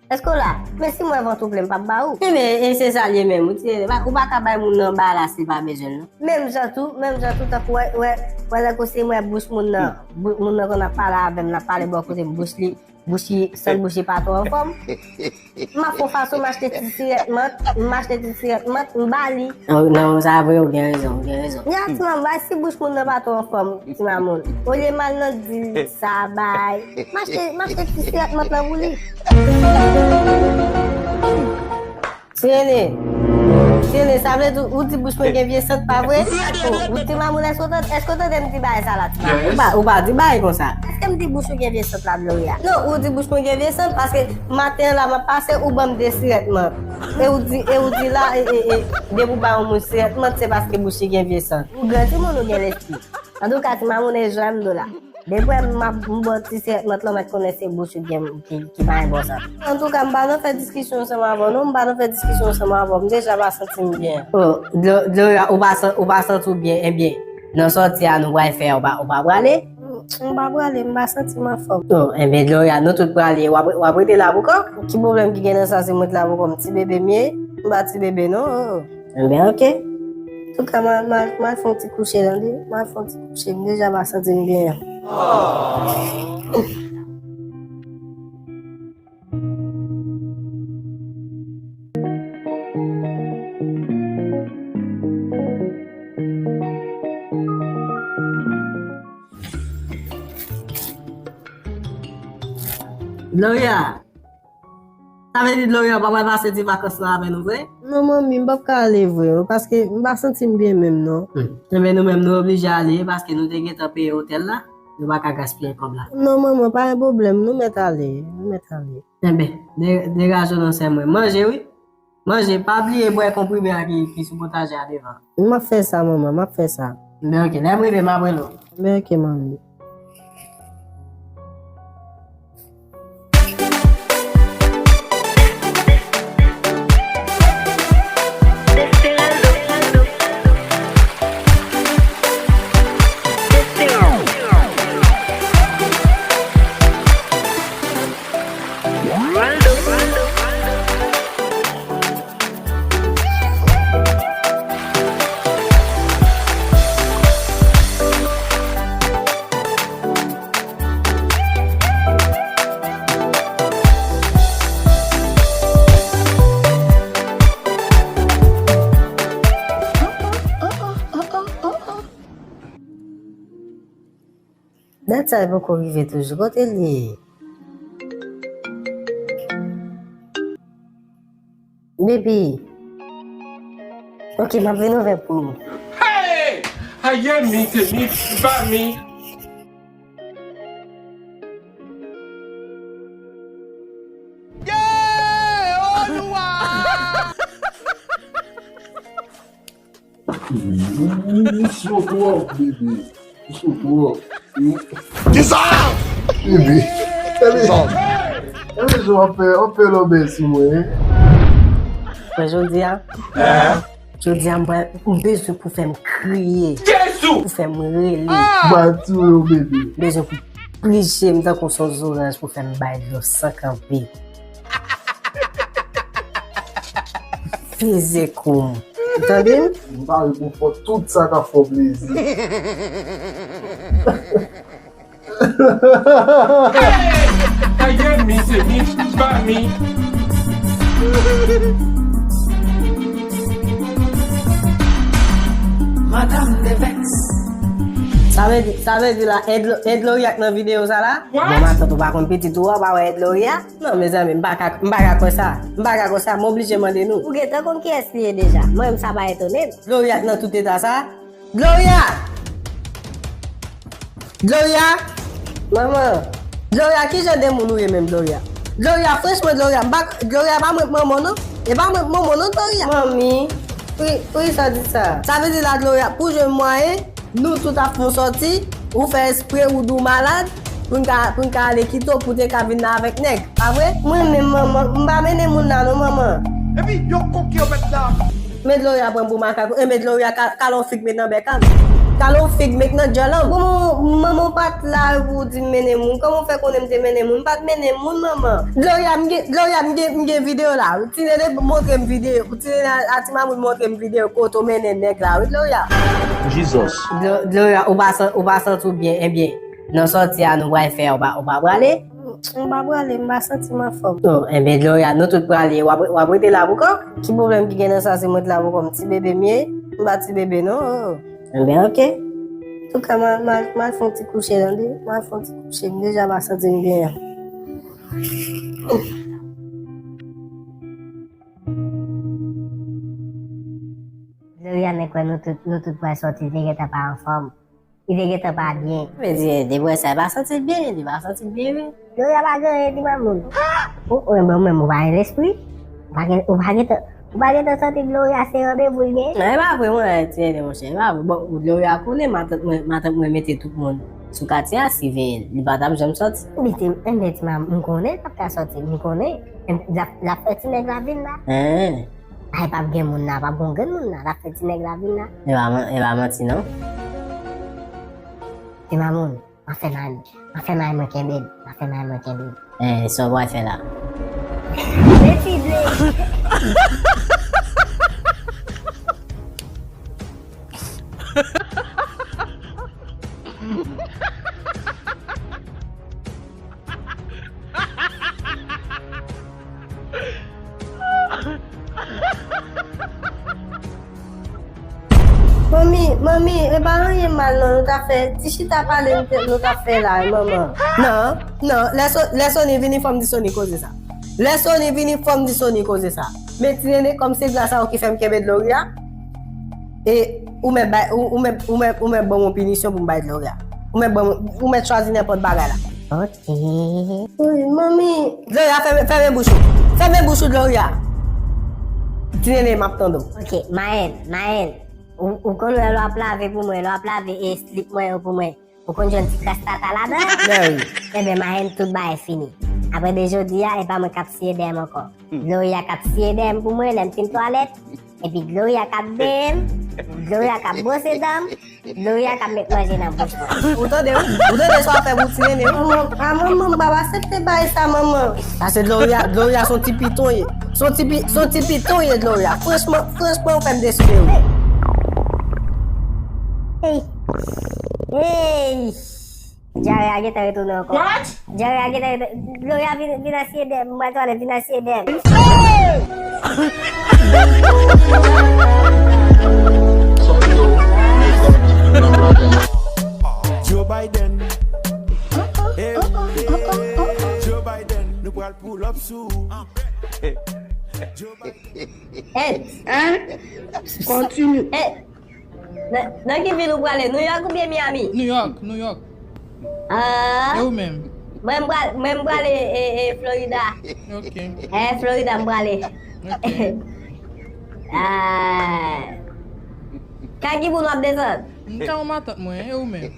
Èske w la? Men si m wè vant ou plen, m p ap ba ou. Enben, e se sa l ye menm. Ou ti nene, ou pa ka bay moun nan bagay la si l pa bezwen l, non. Menm jan tou, menm jan tou, tankou wè, wè, wè, lè kote m wè bouch moun nan, bou-, moun nan konn ap pale avè m, l ap pale bò kote m, bouch li, bouch li, sant bouch li pa twò anfòm. M ap fè yon fason, m achte ti sirèt mant, m achte ti sirèt mant, m ba li. Non, non, sa vre, ou gen rezon, ou gen rezon. Ya, ti manman, bay si bouch moun nan pa twò anfòm. Ti mamoun. Olye m al nan dil sa bay. M achte, m achte ti sirèt mant lan pou li. Ti nene. Ti nene, sa vle di ou di bouch mwen gen vye sant, pa vre? O, ou ti mamoun, èske w tande, èske w tande m di bagay sa la, ti mamoun? Ou pa, ou pa di bagay konsa. Èske m di bouch ou gen vye sant la, Gloria? Non, ou di bouch mwen gen vye sant, paske maten an la, m ap pase, ou ban m de sirèt mant. E ou di, e ou di la, e, e, e, depi w ba yon moun sirèt mant, se paske bouch li gen vye sant. Ou gran timoun, ou gen lespri. Antouka, ti mamoun, e jwenn m do la. Depi m ap, m ba w ti sirèt mant lan, mèt konnen se bouch ou gen ki, ki pa gen bon sant. Antouka, m pa nan fè diskisyon ansanm avè w, non, m pa nan fè diskisyon ansanm avè w, m deja pa santi m byen. O, Glo-, Gloria, ou pa san-, ou pa santi w byen, ebyen, nan sòti a nou pral fè, ou pa, ou pa prale? M pa prale, m pa santi m anfòm. O, enben, Gloria, nou tout prale. W ap, w ap rete la poukò? Ki pwoblèm ki gen nan sa si mwen t la poukò? M ti bebe m ye? M pa ti bebe, non. O, o. Enben, oke. Antouka, m al, m al, m al fè yon ti kouche, tande. M al fè yon ti kouche. M deja pa santi m byen. Gloria, sa vle di Gloria pa pral pase ti vakans lan avè nou vre? Non, manmi, m p ap ka ale vre, non, paske m pa santi m byen menm, non. Hmm. Enben, nou menm, nou oblije ale, paske nou te gentan peye otèl la. Nou pa ka gaspiye kòb la. Non, manman, pa gen pwoblèm, nou mèt ale, nou mèt ale. Enben, de-, degaje w nan sen mwen. Manje, wi. Manje, pa bliye bwè konprime a ki, ki sou potajè a devan. M ap fè sa, manman, m ap fè sa. Men ok, lè m rive, m ap rele w. Men ok, manmi. Dat sa li poko rive toujou. Kote l ye? Baby. Ok, m ap vin ouvè pou ou. Hey! Aye mi, se mi, se pa mi. Yeah! Olwa! Ou cho twòp, bebe. Ou cho twòp. Kisa? Bebe. Gade, gade jan w ap fè, w ap fè lòbèy sou mwen, hein? Mwen jodi a. Jodi a, m pral, m bezwen pou fè m kriye. Jezi! Pou fè m rele. M a touye w, bebe. M bezwen pou prije m tankou s on zoranj pou fè m bay dlo san kanpe. Peze kou m. Ou tande m? M pare pou fè tout sa k ap fè w plezi. Hey! Aye mi, se mi, pa mi. Madanm de vèks. Sa vle di, sa vle di la, èd, èd Loria k nan videyo sa la? What? Bon, matant, ou pa konn pitit ou a, ou pa wè èd Loria? Non, mezanmi, m pa ka, m pa ka kwè sa. M pa ka kwè sa, m oblije mande nou. Ou gentan konn kiyès li ye deja. Mwen menm, sa pa etone m. Gloria k nan tout eta sa. Gloria! Gloria! Manman! Gloria, ki jan de moun ou ye menm, Gloria? Gloria, franchman, Gloria, m pa, Gloria, pa mwen k manman w, non. E pa mwen k manman w, non, Gloria. Manmi, pou, poukisa w di sa? Sa vle di la, Gloria, pou jwenn mwayen, nou tout ap fè w sòti, ou fè espre, ou di w malad, pou n ka, pou n ka ale kite w, pou w te ka vin la avèk nèg. Pa vre? Mwen menm, manman, m pa mennen moun la non, manman. Epi yon koke yo mèt la. Men Gloria pran m pou makak, e men Gloria ka, kale yon fig met nan bèk a m. Kale yon fig met nan djòl an. Bon, manman, w pa t la pou w di m mennen moun. Kòman w fè konnen m te mennen moun? M pa t mennen moun, manman. Gloria, m gen, Gloria, m gen, m gen videyo la. Ti Nene montre m videyo. Ti Nene a, a Ti Mamoun montre m videyo kote w mennen nèg la, wi, Gloria. Jesus. Glo-, Gloria, ou pa san-, ou pa santi w byen, ebyen, nan sòti a nou pral fè, ou pa, ou pa prale? M pa prale, m pa santi m anfòm. Oh, enben, Gloria, nou tout prale. W ap, w ap rete la pou kò? Ki pwoblèm ki gen nan sa? Se mwen t la pou kò m. Ti bebe m ye? M pa ti bebe, non. Oh. Enben, ok. Antouka, m al, m al, m al fè yon ti kouche, tande? M al fè yon ti kouche. M deja pa santi m byen. Gloria, men kwè nou tout, nou tout pral sòti, li te gentan pa anfòm. Li te gentan pa byen. Men di, depi sa, li pa santi l byen, li pa santi l byen, wi. Gloria pa gen anyen, Ti Mamoun. Ou, ou, ou menm, ou pa gen lespri. Ou pa gen, ou pa gentan, ou pa gentan santi Gloria se randevou l gen? Non, e pa vre, mwen, ti Nene, monchè, e pa vre. Bon, Gloria konnen matant mwen, matant mwen mete tout moun sou katye a, siveye l. Li pa t ap janm sòti. Li te, enben, Ti Mamoun, m konnen l p ap ka sòti, m konnen. L ap, l ap fè ti nèg la vin la. Hen. Ay, p ap gen moun la, p ap gen grenn moun la, l ap fè ti nèg la vin la. E pa man-, e pa manti, non. Ti Mamoun, m ap fè may, m ap fè may mwen kenbe l, m ap fè may mwen kenbe l. Eh, sa w pral fè la? Meti ble. Manmi, manmi, e pa anyen mal non, nou ta fè, ti chita pale nou te, nou ta fè la, manman. Non, non, lè So-, lè Sony vini, fò m di Sony koze sa. Lè Sony vini, fò m di Sony koze sa. Men ti Nene, kòm se gras a ou ki fè m kenbe Gloria, e ou mèt bay, ou, ou mèt, ou mèt, ou mèt ban m yon pinisyon pou m bay Gloria. Ou mèt ban m, ou mèt chwazi nenpòt bagay la. Ok. Wi, manmi. Gloria, fèmen, fèmen bouch ou. Fèmen bouch ou, Gloria. Ti Nene, m ap tande w. Ok, Mayen, Mayen, ou, ou konn wè lè w ap lave pou mwen, lè w ap lave e slip mwen yo pou mwen, ou konn jwenn ti kras tata ladan? Mèwi. Enben, Mayen, tout bagay fini. Apre de jodi a, e pa mwen k ap siye dèyè m ankò. Gloria k ap siye dèyè m pou mwen lè m fin twalèt. Epi Gloria k ap benyen m, Gloria k ap bwose dan m, Gloria k ap met manje nan bouch mwen. Ou tande, wi? Ou tande sa w ap fè pou Ti Nene, wi? Manman, a manman, m p ap aksepte bagay sa, manman. Sa se Gloria, Gloria se yon ti piton ye. Se yon ti pi-, se yon ti piton ye, Gloria. Franchman, franchman, ou fè m desespere. Hey! Hey! Dyare a gentan retounen ankò. What? Dyare a gentan retounen. Gloria, vin, vin asiye dèyè m. Mwen twalèt, vin asiye dèyè m. Joe Biden. Hey, Joe Biden, nou pral pull up sou. Joe Biden. Hey. Hein? Continue. Hey. Nan, nan ki vil ou prale? Nouyòk oubyen Miami? Nouyòk, Nouyòk. Ah. E ou menm? Mwen, m pral, mwen, m prale, e, e, Florida. Ok. E, Florida, m prale. Ok. Ah. Kay ki moun w ap desann? M ka yon matant mwen, e ou menm?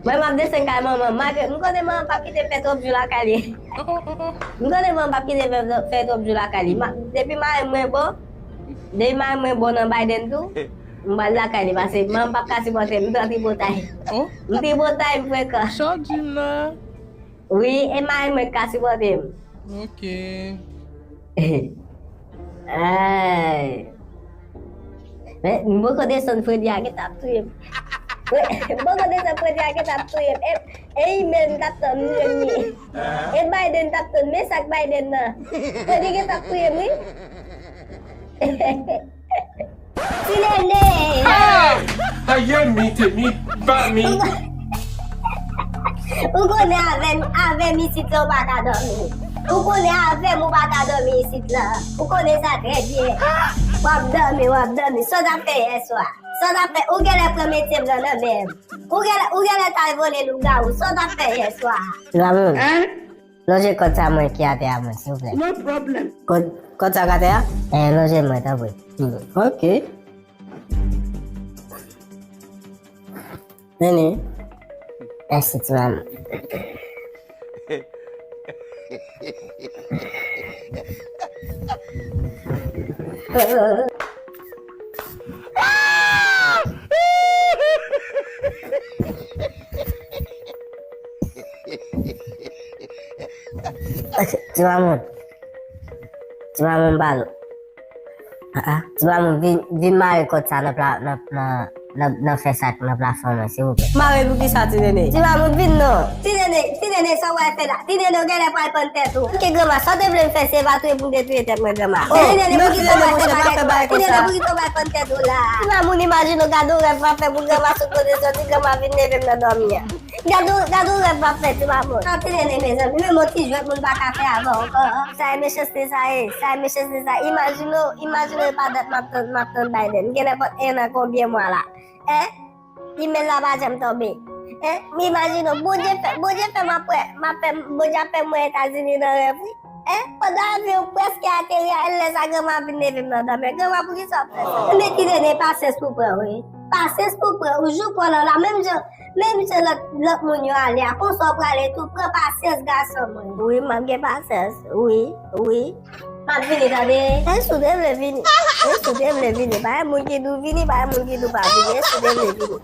Mwen, m ap desann kay manman m. Malgre, m konnen manman m p ap kite m fè twòp jou lakay li. Oh, oh, oh, oh. M konnen manman m p ap kite m fè, fè twòp jou lakay li. Ma, depi marenn mwen bon, depi marenn mwen bon nan Biden tou, m pral lakay li, paske manman m p ap ka sipòte m, m tro tripotay. Oh? M tripotay, m frekan. Sa w di m la? Wi, e marenn mwen k ka sipòte m. Ok. Ay. Men, m poko desann, Fredi a gentan ap touye m. M poko desann, Fredi a gentan ap touye m. E, e email m t ap tann, m jwenn li. E Biden t ap tann, men sak Biden nan. Fredi gentan ap touye m, wi. Ti Nene! Hey! Aye mi, te mi, ba mi. Ou konnen avè m, avè m isit la, ou pa ka dòmi. Ou konnen avè m, ou pa ka dòmi isit la. Ou konnen sa trè byen. W ap dòmi, w ap dòmi. Sa w t ap fè yè swa? Sa w t ap fè? Ou genlè pran metye m nan nan men m. Ou genlè, ou genlè t al vole lougawou. Sa w t ap fè yè swa? Ti Mamoun. Hein? Lonje kòd sa mwen ki atè a mwen, silvouplè. No problem. Kòd, kòd sa k atè a? Eh, lonje mwen, tanpri. Ok. Nene. Mèsi, ti manman. Ok, ti manman. Ti manman, m pale. Ah, ah. Ti manman, vin, vin mare kòd sa nan pla-, nan, nan, nan, nan fè sa k nan plafon mwen, silvouplè. Mare pou kisa, Ti Nene? Ti manman, vin non. Ti Nene, Ti Nene, sa w pral fè la? Ti Nene, ou genlè pral pann tèt ou. Ok, granma, sa w te vle m fè, se pa touye pou m te touye tèt mwen, granma. Oh, Ti Nene, non, Ti Nene, monchè, pa fè bagay konsa. Ti Nene, poukisa w pral pann tèt ou la? Ti manman, imajine w, gade w rèv w ap fè pou granma sot kote soti, granma vin leve m nan dòmi an. Gade w, gade w rèv w ap fè, ti manman. Sa Ti Nene, mezanmi, menm yon ti jwèt moun pa ka fè avè w ankò. Sa e mechanste sa ye, sa e mechanste sa. Imajine w, imajine w, pa dat m ap tann, m ap tann Biden. M gen nenpòt en an, konbyen mwa la? Hein? Email la pa janm tonbe. Hein? M imajine w, Bondye fè, Bondye fè m ap wè, m ap fè, Bondye ap fè m wè Etazini nan rèv, wi. Hein? Pandan avyon prèske ateri a, lè sa granma vin leve m nan dòmi. Granma, poukisa w ap fè sa? Men Ti Nene, pasyans pou pran, wi. Pasyans pou pran. Ou jou pran nan la, menm jan, menm jan lòt, lòt moun yo ale a. Konsa w prale tou, pran pasyans, gason mwen. Wi, m ap gen pasyans. Wi, wi. M ap vini, tande. Èske w te vle vini? Èske w te vle vini? Pa gen moun ki di w vini, pa gen moun ki di w pa vini. Èske w te vle vini?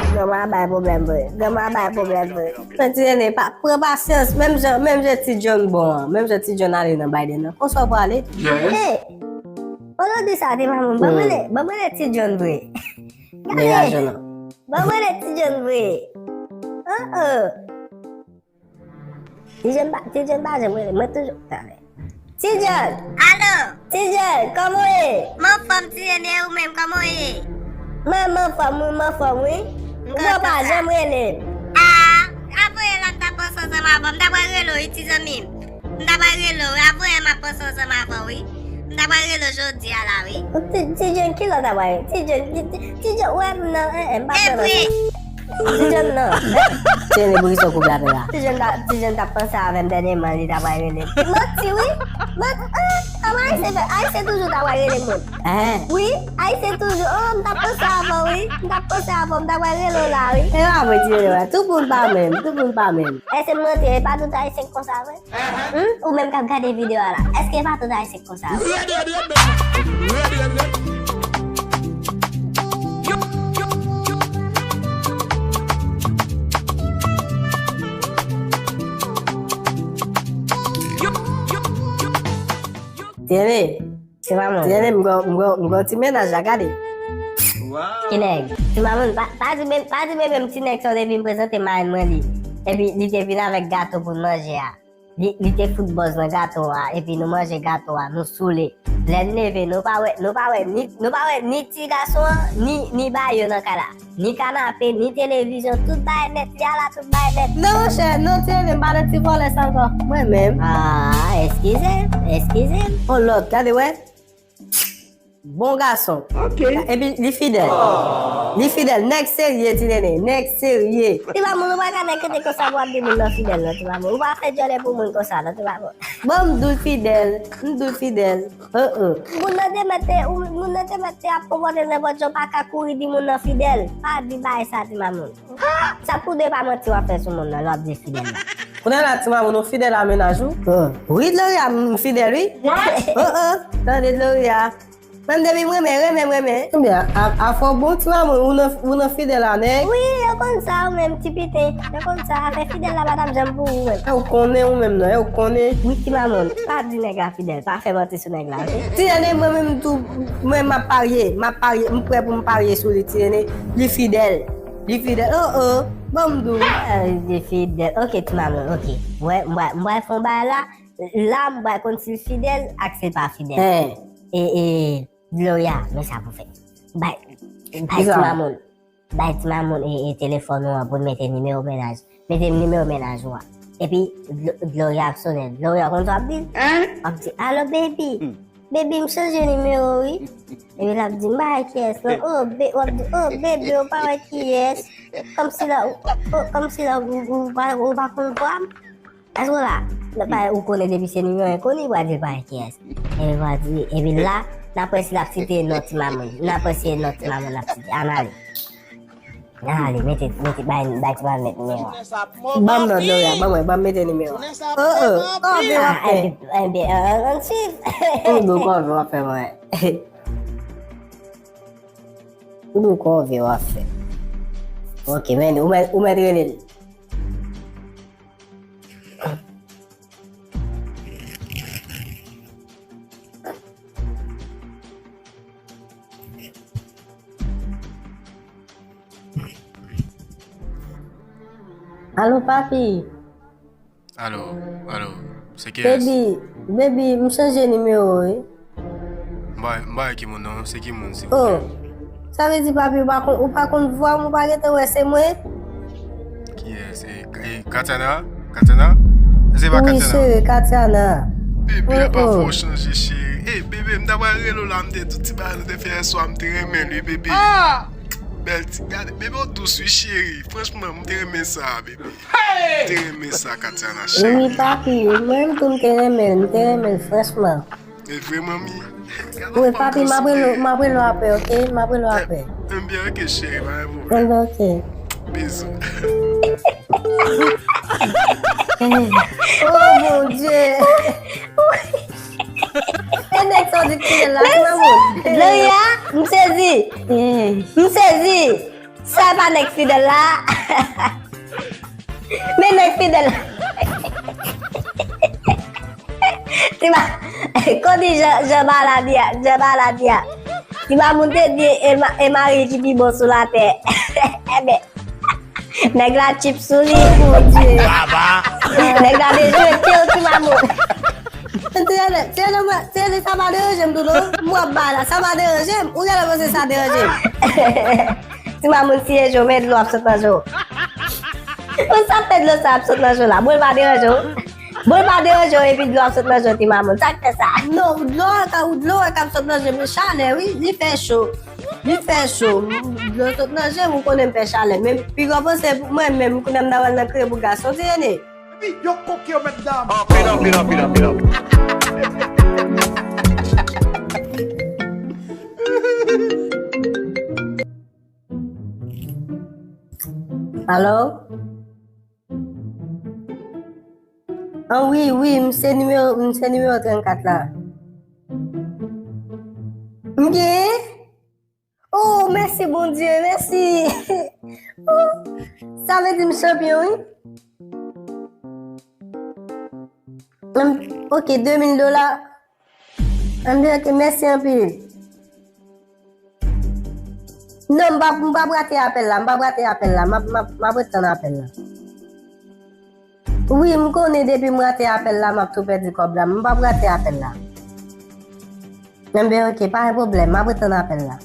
Granma bay pwoblèm vre. Granma bay pwoblèm vre. Men Ti Nene, pa, pran pasyans. Menm jan, menm jan Ti John bon an. Menm jan Ti John ale nan Biden nan. Konsa w prale. Yes. Hey! Pandan w di sa, ti manman, ban m rele, ban m rele Ti John vre. Gade! Ban m rele Ti John vre. Oh, oh. Ti John pa, Ti John pa janm rele mwen toujou. Talè. Ti John! Alo! Ti John, kòman w ye? M anfòm, Ti Nene, ou menm, kòman w ye? Mwen, m anfòm, wi, m anfòm, wi. Ou pa janm rele m. Ah, avan yè la, m t ap panse ansanm avè w. M ta pral rele w, wi, ti zanmi m. M ta pral rele w, wi. Avan yè, m ap panse ansanm avè w, wi. M ta pral rele w jodi a la, wi. Ti, Ti John, kilè w ta pral rele? Ti John, Ti, Ti, Ti John, ou wè m nan, eh, eh, m pa pran nan sa. Ti jèn nan. Ti Nene, poukisa w koupe apèl la? Ti jèn ta, ti jèn t ap panse avè m dènyèman, li ta pral rele m. Manti, wi. Manti, ah, kòman Ayisyen fè? Ayisyen toujou ta pral rele moun. Wi, Ayisyen toujou. Oh, m t ap panse avè w, wi. M t ap panse avè w, m ta pral rele w la, wi. E pa vre, Ti Nene, wè. Tout moun pa menm, tout moun pa menm. Èske m manti? E pa tout Ayisyen k konsa vre? Hmm? Ou menm k ap gade videyo a la, èske pa tout Ayisyen k konsa vre? Ti Nene. Se pa mwen. Ti Nene, m gon, m gon, m gon ti mennaj la, gade. Ki nèg? Ti mamoun, pa, pa di men, pa di men menm ti nèg sa w te vin prezante marenn mwen li. Epi li te vin avèk gato pou n manje a. Li, li te fout bòz nan gato a, epi nou manje gato a, nou soule. Lè n leve, nou pa wè, nou pa wè ni, nou pa wè ni ti gason an, ni, ni bayo nan kay la. Ni kanape, ni televizyon, tout bagay nèt, li ala tout bagay nèt. Non, monchè, non, Ti Nene, m pa nan ti vòlè sa ankò. Mwen menm. Ah, eskize m, eskize m. On lòt, gade, wè. Bon gason. Ok. Epi li fidèl. Li fidèl. Nèg serye, Ti Nene. Nèg serye. Ti mamoun, ou pa ka nèg kete konsa pou ap di moun nan fidèl, non, ti mamoun. Ou pa fè djòlè pou moun konsa, non, ti mamoun. Bon, m di w fidèl. M di w fidèl. Moun nan te mèt te, ou, moun nan te mèt te ap konpòte l nenpòt jan, ou pa ka kouri di moun nan fidèl. Pa di bagay sa, ti mamoun. Sa pou de pa manti w ap fè sou moun nan, lè w ap di fidèl la. Kounye a la, ti mamoun, ou fidèl a mennaj ou? Wi, Gloria, m fidèl, wi. Oh, oh, tande Gloria. Menm depi m renmen, renmen, m renmen. Ebyen, a, a, afè w bon, ti mamoun, ou nan, ou nan fidèl a nèg? Wi, yo konn sa, ou menm, ti piten. Yo konn sa, afè fidèl la pa t ap janm pou ou menm. E ou konnen ou menm non, e ou konnen. Wi, ti mamoun, pa di nèg la fidèl, pa fè manti sou nèg la, oke? Ti Nene, mwen menm tou, mwen m ap parye, m ap parye, m prè pou m parye sou li, Ti Nene, li fidèl. Li fidèl, oh, oh, ban m di w. Ah, li fidèl, oke, ti mamoun, oke. Mwen, mwen, mwen fè yon bagay la, la, m pral konn si l fidèl ak si l pa fidèl. E, e, Gloria, men sa pou fè. Bay, bay ti mamoun. Bay ti mamoun e, e telefòn ou an pou l mete nimewo mennaj. Mete nimewo mennaj ou an. Epi, Glo-, Gloria ap sonnen. Gloria konn sa w ap di l? W ap di, "Alo, baby. Baby, m chanje nimewo, wi." Epi l ap di, "M pa wè kiyès, non." Oh, be-, w ap di, "Oh, baby, ou pa wè kiyès." Kòmsi la, ou, ou, kòmsi la, ou, ou pa, ou pa konn vwa m. Èske w la? Nan pa ou konnen depi se nimewo enkoni, w a di l pa gen kiyès. Epi w a di, epi la, n ap wè si l ap site non ti mamoun. N ap wè si se non ti mamoun l ap site. Ann ale. Ann ale, mete, mete, bay, bay ti mamoun mete nimewo a. Ban m non, Gloria, ban mwen, ban m mete nimewo a. Oh, oh, oh, vin w ap fè. Ebyen, ebyen, ann, ann swiv. Ou nou kòve w ap fè mwen. Ou nou kòve w ap fè. Ok, men, ou mèt, ou mèt rele l. Alo, papi. Alo, alo, se kiyès? Baby, baby, m chanje nimewo, wi. M pa, m pa wè ki moun non, se ki moun, silvouplè? Oh, sa vle di, papi, ou pa konn, ou pa konn vwa m, ou pa gentan wè se mwen? Kiyès? E, e, Katiana? Katiana? Se pa Katiana? Wi, cheri, Katiana. Bebe, apa fò w chanje, cheri? E, bebe, m ta pral rele w la, m te di w ti bagay nou te fè yè swa, m te renmen l, wi, bebe. Bèl ti, gade, bebe, w dous, wi, cheri. Franchman, m te renmen sa, bebe. M te renmen sa, Katiana, cheri. Wi, papi, mwen menm tou, m te renmen l, m te renmen l, franchman. E vre, manmi? Wi, papi, m ap rele w, m ap rele w apre, ok? M ap rele w apre. Ebyen, ok, cheri, pa gen pwoblèm. Ebyen, ok. Bizou. Oh, Bondye! E nèg sa w di ki la, ti mamoun? Gloria, m sezi. M sezi. Sa e pa nèg fidèl la? Men nèg fidèl la. Ti ma-, kòm di Jan, Jan Maladi a, Jan Maladi a. Ti mamoun te di e ma-, e mari ki pi bon sou latè. Enben, nèg la tchip sou li. Bondye. Nèg la dejwe pye w, ti mamoun. Tene, tene, tene, sa pa deranje m tou non. M wè bay la, sa pa deranje m. Ou genlè panse sa deranje m. Ti mamoun siye je w, men dlo ap sot nan je w. Ou sa fè dlo sa ap sot nan je w la? Bon, l pa deranje w. Bon, l pa deranje w epi dlo ap sot nan je w, ti mamoun. Sa k fè sa? Non, dlo a ka, dlo a k ap sot nan je m, chalè, wi, li fè cho. Li fè cho. Dlo sot nan je m, ou konnen m fè chalè. Men pi gran panse pou mwen menm, kounye a m ta pral nan kriye pou gason, ti nene. Epi yo koke yo, mèt dam. Anpil, anpil, anpil, anpil, anpil. Alo? Ah, wi, wi, m se nimewo, m se nimewo trannkat la. M genyen? Oh, mèsi Bondye, mèsi. Oh, sa vle di m chanpyon, wi. Hum, ok, de mil dola. Anben, ok, mèsi anpil. Non, m p ap, m p ap rate apèl la, m p ap rate apèl la, m ap, m ap, m ap ret tann apèl la. Wi, m konnen depi m rate apèl la, m ap tou pèdi kòb la, m p ap rate apèl la. Anben, ok, pa gen pwoblèm, m ap ret tann apèl la.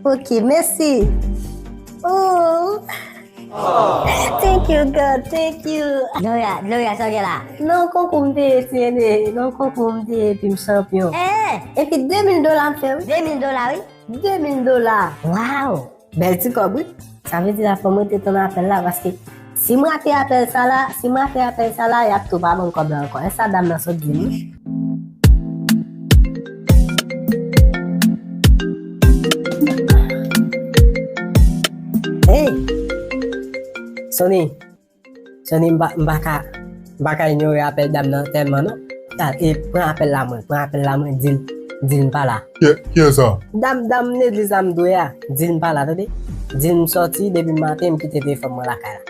Ok, mèsi. Oh. Thank you, God, thank you. Gloria, Gloria, sa w gen la? Nan konkou m te ye, ti nene, nan konkou m te ye, epi m chanpyon. Eh! Epi de mil dola m fè, wi. De mil dola, wi. De mil dola. Wow! Bèl ti kòb, wi. Sa vle di la fò m rete tann apèl la, paske si m rate apèl sa la, si m rate apèl sa la, y ap tou pa ban m kòb la ankò. E sa dam nan sot di m, wi. Hey! Sony, Sony, m pa, m pa ka, m pa ka inyore apèl dam nan tèlman, non. Tal, e, pran apèl la mwen, pran apèl la mwen, di l, di l m pa la. Ki, kiyès sa? Dam, dam legliz la m dwe a, di l m pa la, tande? Di l m sòti, depi maten, m kite telefòn mwen lakay la.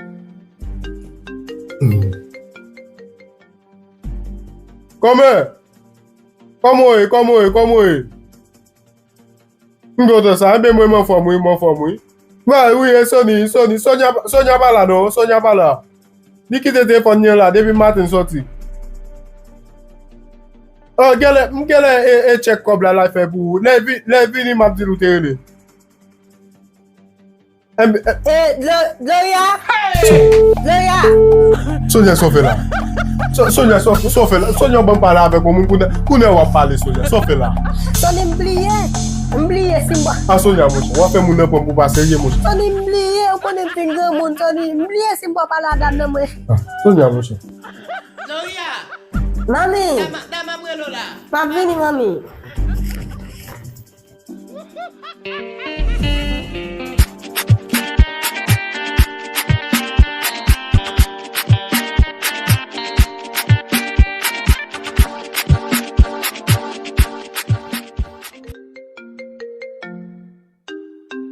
Hmm. Kòman? Kòman w ye? Kòman w ye? Kòman w ye? M kontan sa. Enben, mwen, m anfòm, wi, m anfòm, wi. Mwen, wi, e Sony, Sony, Sonya, Sonya pa la, non, Sonya pa la. Li kite telefòn li an la, depi maten l sòti. Oh, genlè, m genlè e, e tchèk kòb la, l al fè pou ou. Lè vi-, lè vini, m ap di l ou te rele. Enben, e, E, Glo-, Gloria! Gloria! Sonya, sa w fè la? So-, Sonya, sa w, sa w fè la? Sonya, w ban m pale avèk yon moun, kounye, kounye a w ap pale, Sonya. Sa w fè la? Sony, m bliye. M bliye si m pa. A, Sonya, monchè, w ap fè moun nan pran m pou pa serye, monchè. Sony, m bliye, ou konnen m fin granmoun, Sony, m bliye si m pa pale a dam nan, mwen. A, Sonya, monchè. Gloria! Manmi! Dam, dam ap rele w la. M ap vini, manmi.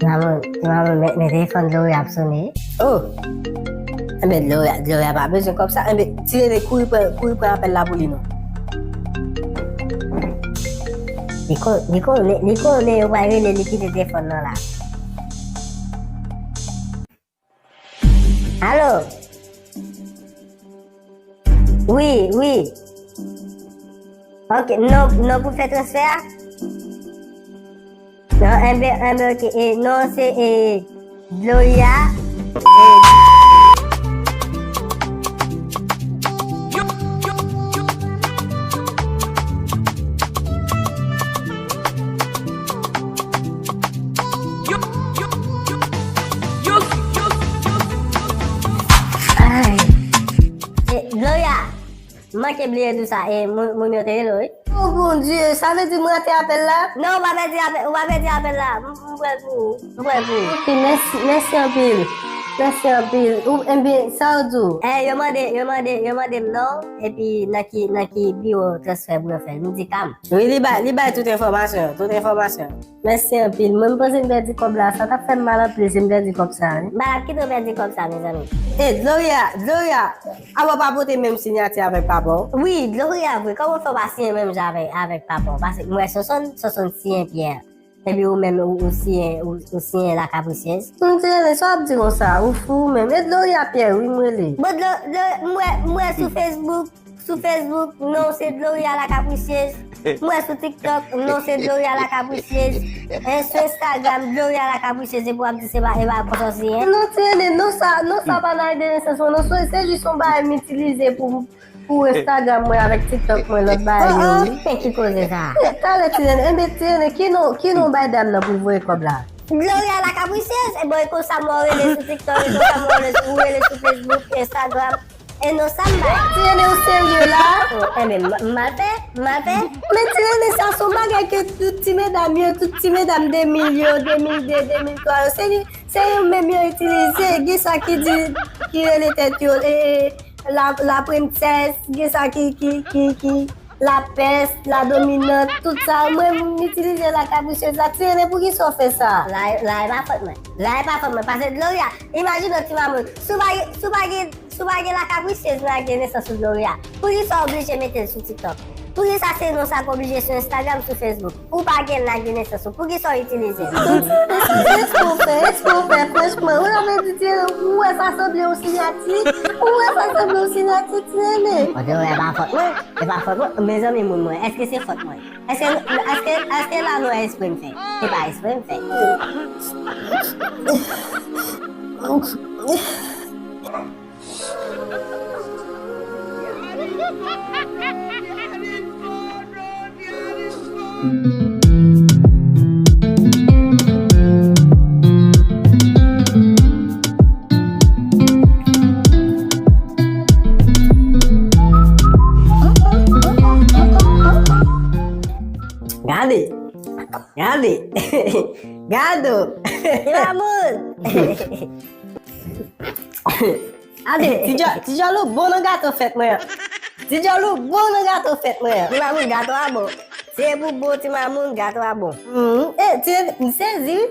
Maman, maman, men, men telefòn Gloria ap sone. Oh! Enben, Gloria, Gloria pa bezwen kòb sa. Enben, ti nene kouri pran, kouri pran apèl la pou li non. Li kon-, li konnen, li konnen yo pral rele li kite telefòn nan la. Alo? Wi, wi. Ok, non, non pou fè transfè a? Non, enben, enben, ok. E, non, se, e, Gloria. E, Ay. E, Gloria, m manke bliye di w sa, e, moun, moun yo te rele w, wi. Oh, Bondye, sa vle di m rate apèl la? Non, ou pa pèdi apèl, ou pa pèdi apèl la. M, m pran l pou ou, m pran l pou ou. Ok, mèsi, mèsi anpil. Mèsi anpil. Ou, enben, sa w di w? E, yo mande, yo mande, yo mande m non, epi nan ki, nan ki biwo transfè pou yo fè l. M di Cam. Wi, li bay, li bay tout enfòmasyon, tout enfòmasyon. Mèsi anpil. Mwen, m panse m pèdi kòb la. Sa t ap fè m mal anpil si m pèdi kòb sa, wi. M pa t ap kite w pèdi kòb sa, mezanmi. E, Gloria, Gloria, avan w pa pote menm siyati avèk papa w? Wi, Gloria, vre. Kòman w fè w pa siyen menm jan avèk, avèk papa w? Paske m wè Sonsonn, Sonsonn siyen Pierre. Epi ou menm, ou, ou siyen, ou, ou siyen La Capricieuse. M di, sa w ap di konsa? Ou fou menm. E Gloria Pierre, wi, m rele. Bon, Glo-, Glo-, m wè, m wè sou Facebook. Sou Facebook, non w se Gloria La Capricieuse. M wè sou TikTok, non w se Gloria La Capricieuse. E sou Instagram, Gloria La Capricieuse, epi w ap di se pa, e pa konsa w se, en? Non, ti nene, non sa, non sa pa nan ide nan sans mwen, non, se, se jis yon bagay m itilize pou, pou Instagram mwen avèk TikTok mwen, lòt bagay yo, wi. Men ki koze sa? Talè, Ti Nene, enben, Ti Nene, ki non, ki non bay dam nan pou voye kòb la? Gloria la kaprisyez, e bon, e konsa mwen rele sou TikTok, e konsa mwen rele sou, ou rele sou Facebook, Instagram. E non sa m bay. Ti Nene, ou serye la? Oh, enben, m, m mal fè, m mal fè. Men Ti Nene, sa se yon bagay ke tout ti medam yo, tout ti medam de mil yo, de mil de, de mil twa yo, se li, se yo menm yo itilize. Gen sa ki di, ki rele tèt yo, e, e, la, la princesse, gen sa ki, ki, ki, ki, la peste, la dominante, tout sa. Mwen, m itilize la kaprisyez la. Ti Nene, poukisa w fè sa? La, la, e pa fòt mwen. La, e pa fòt mwen. Paske Gloria, imajine w, ti mamoun. Si w pa gen, si w pa gen, si w pa gen la kaprisyez nan ak gen nesans sou Gloria, poukisa w oblije mete l sou TikTok? Poukisa se non sa k oblije sou Instagram, sou Facebook? Ou pa gen l nan ak gen nesans ou. Poukisa w itilize l? Ti Nene, sa se eksprè w fè, eksprè w fè, franchman. Ou la vle di, Ti Nene, ou wè sa sanble yon siyati? Ou wè sa sanble yon siyati, Ti Nene? Bon, Gloria, e pa fòt mwen. E pa fòt mwen. Mezanmi, moun mwen, èske se fòt mwen? Èske, èske, èske la nou espre m fè? Se pa espre m fè. Gade, gade, gade. Ti mamoun. Gade, ti djòl, ti djòl ou bon nan gato fèt mwen an. Ti djòl ou bon nan gato fèt mwen an. Ti mamoun, gato a bon. Se pou bon, ti mamoun, gato a bon. Mm, eh, ti, m sezi, wi.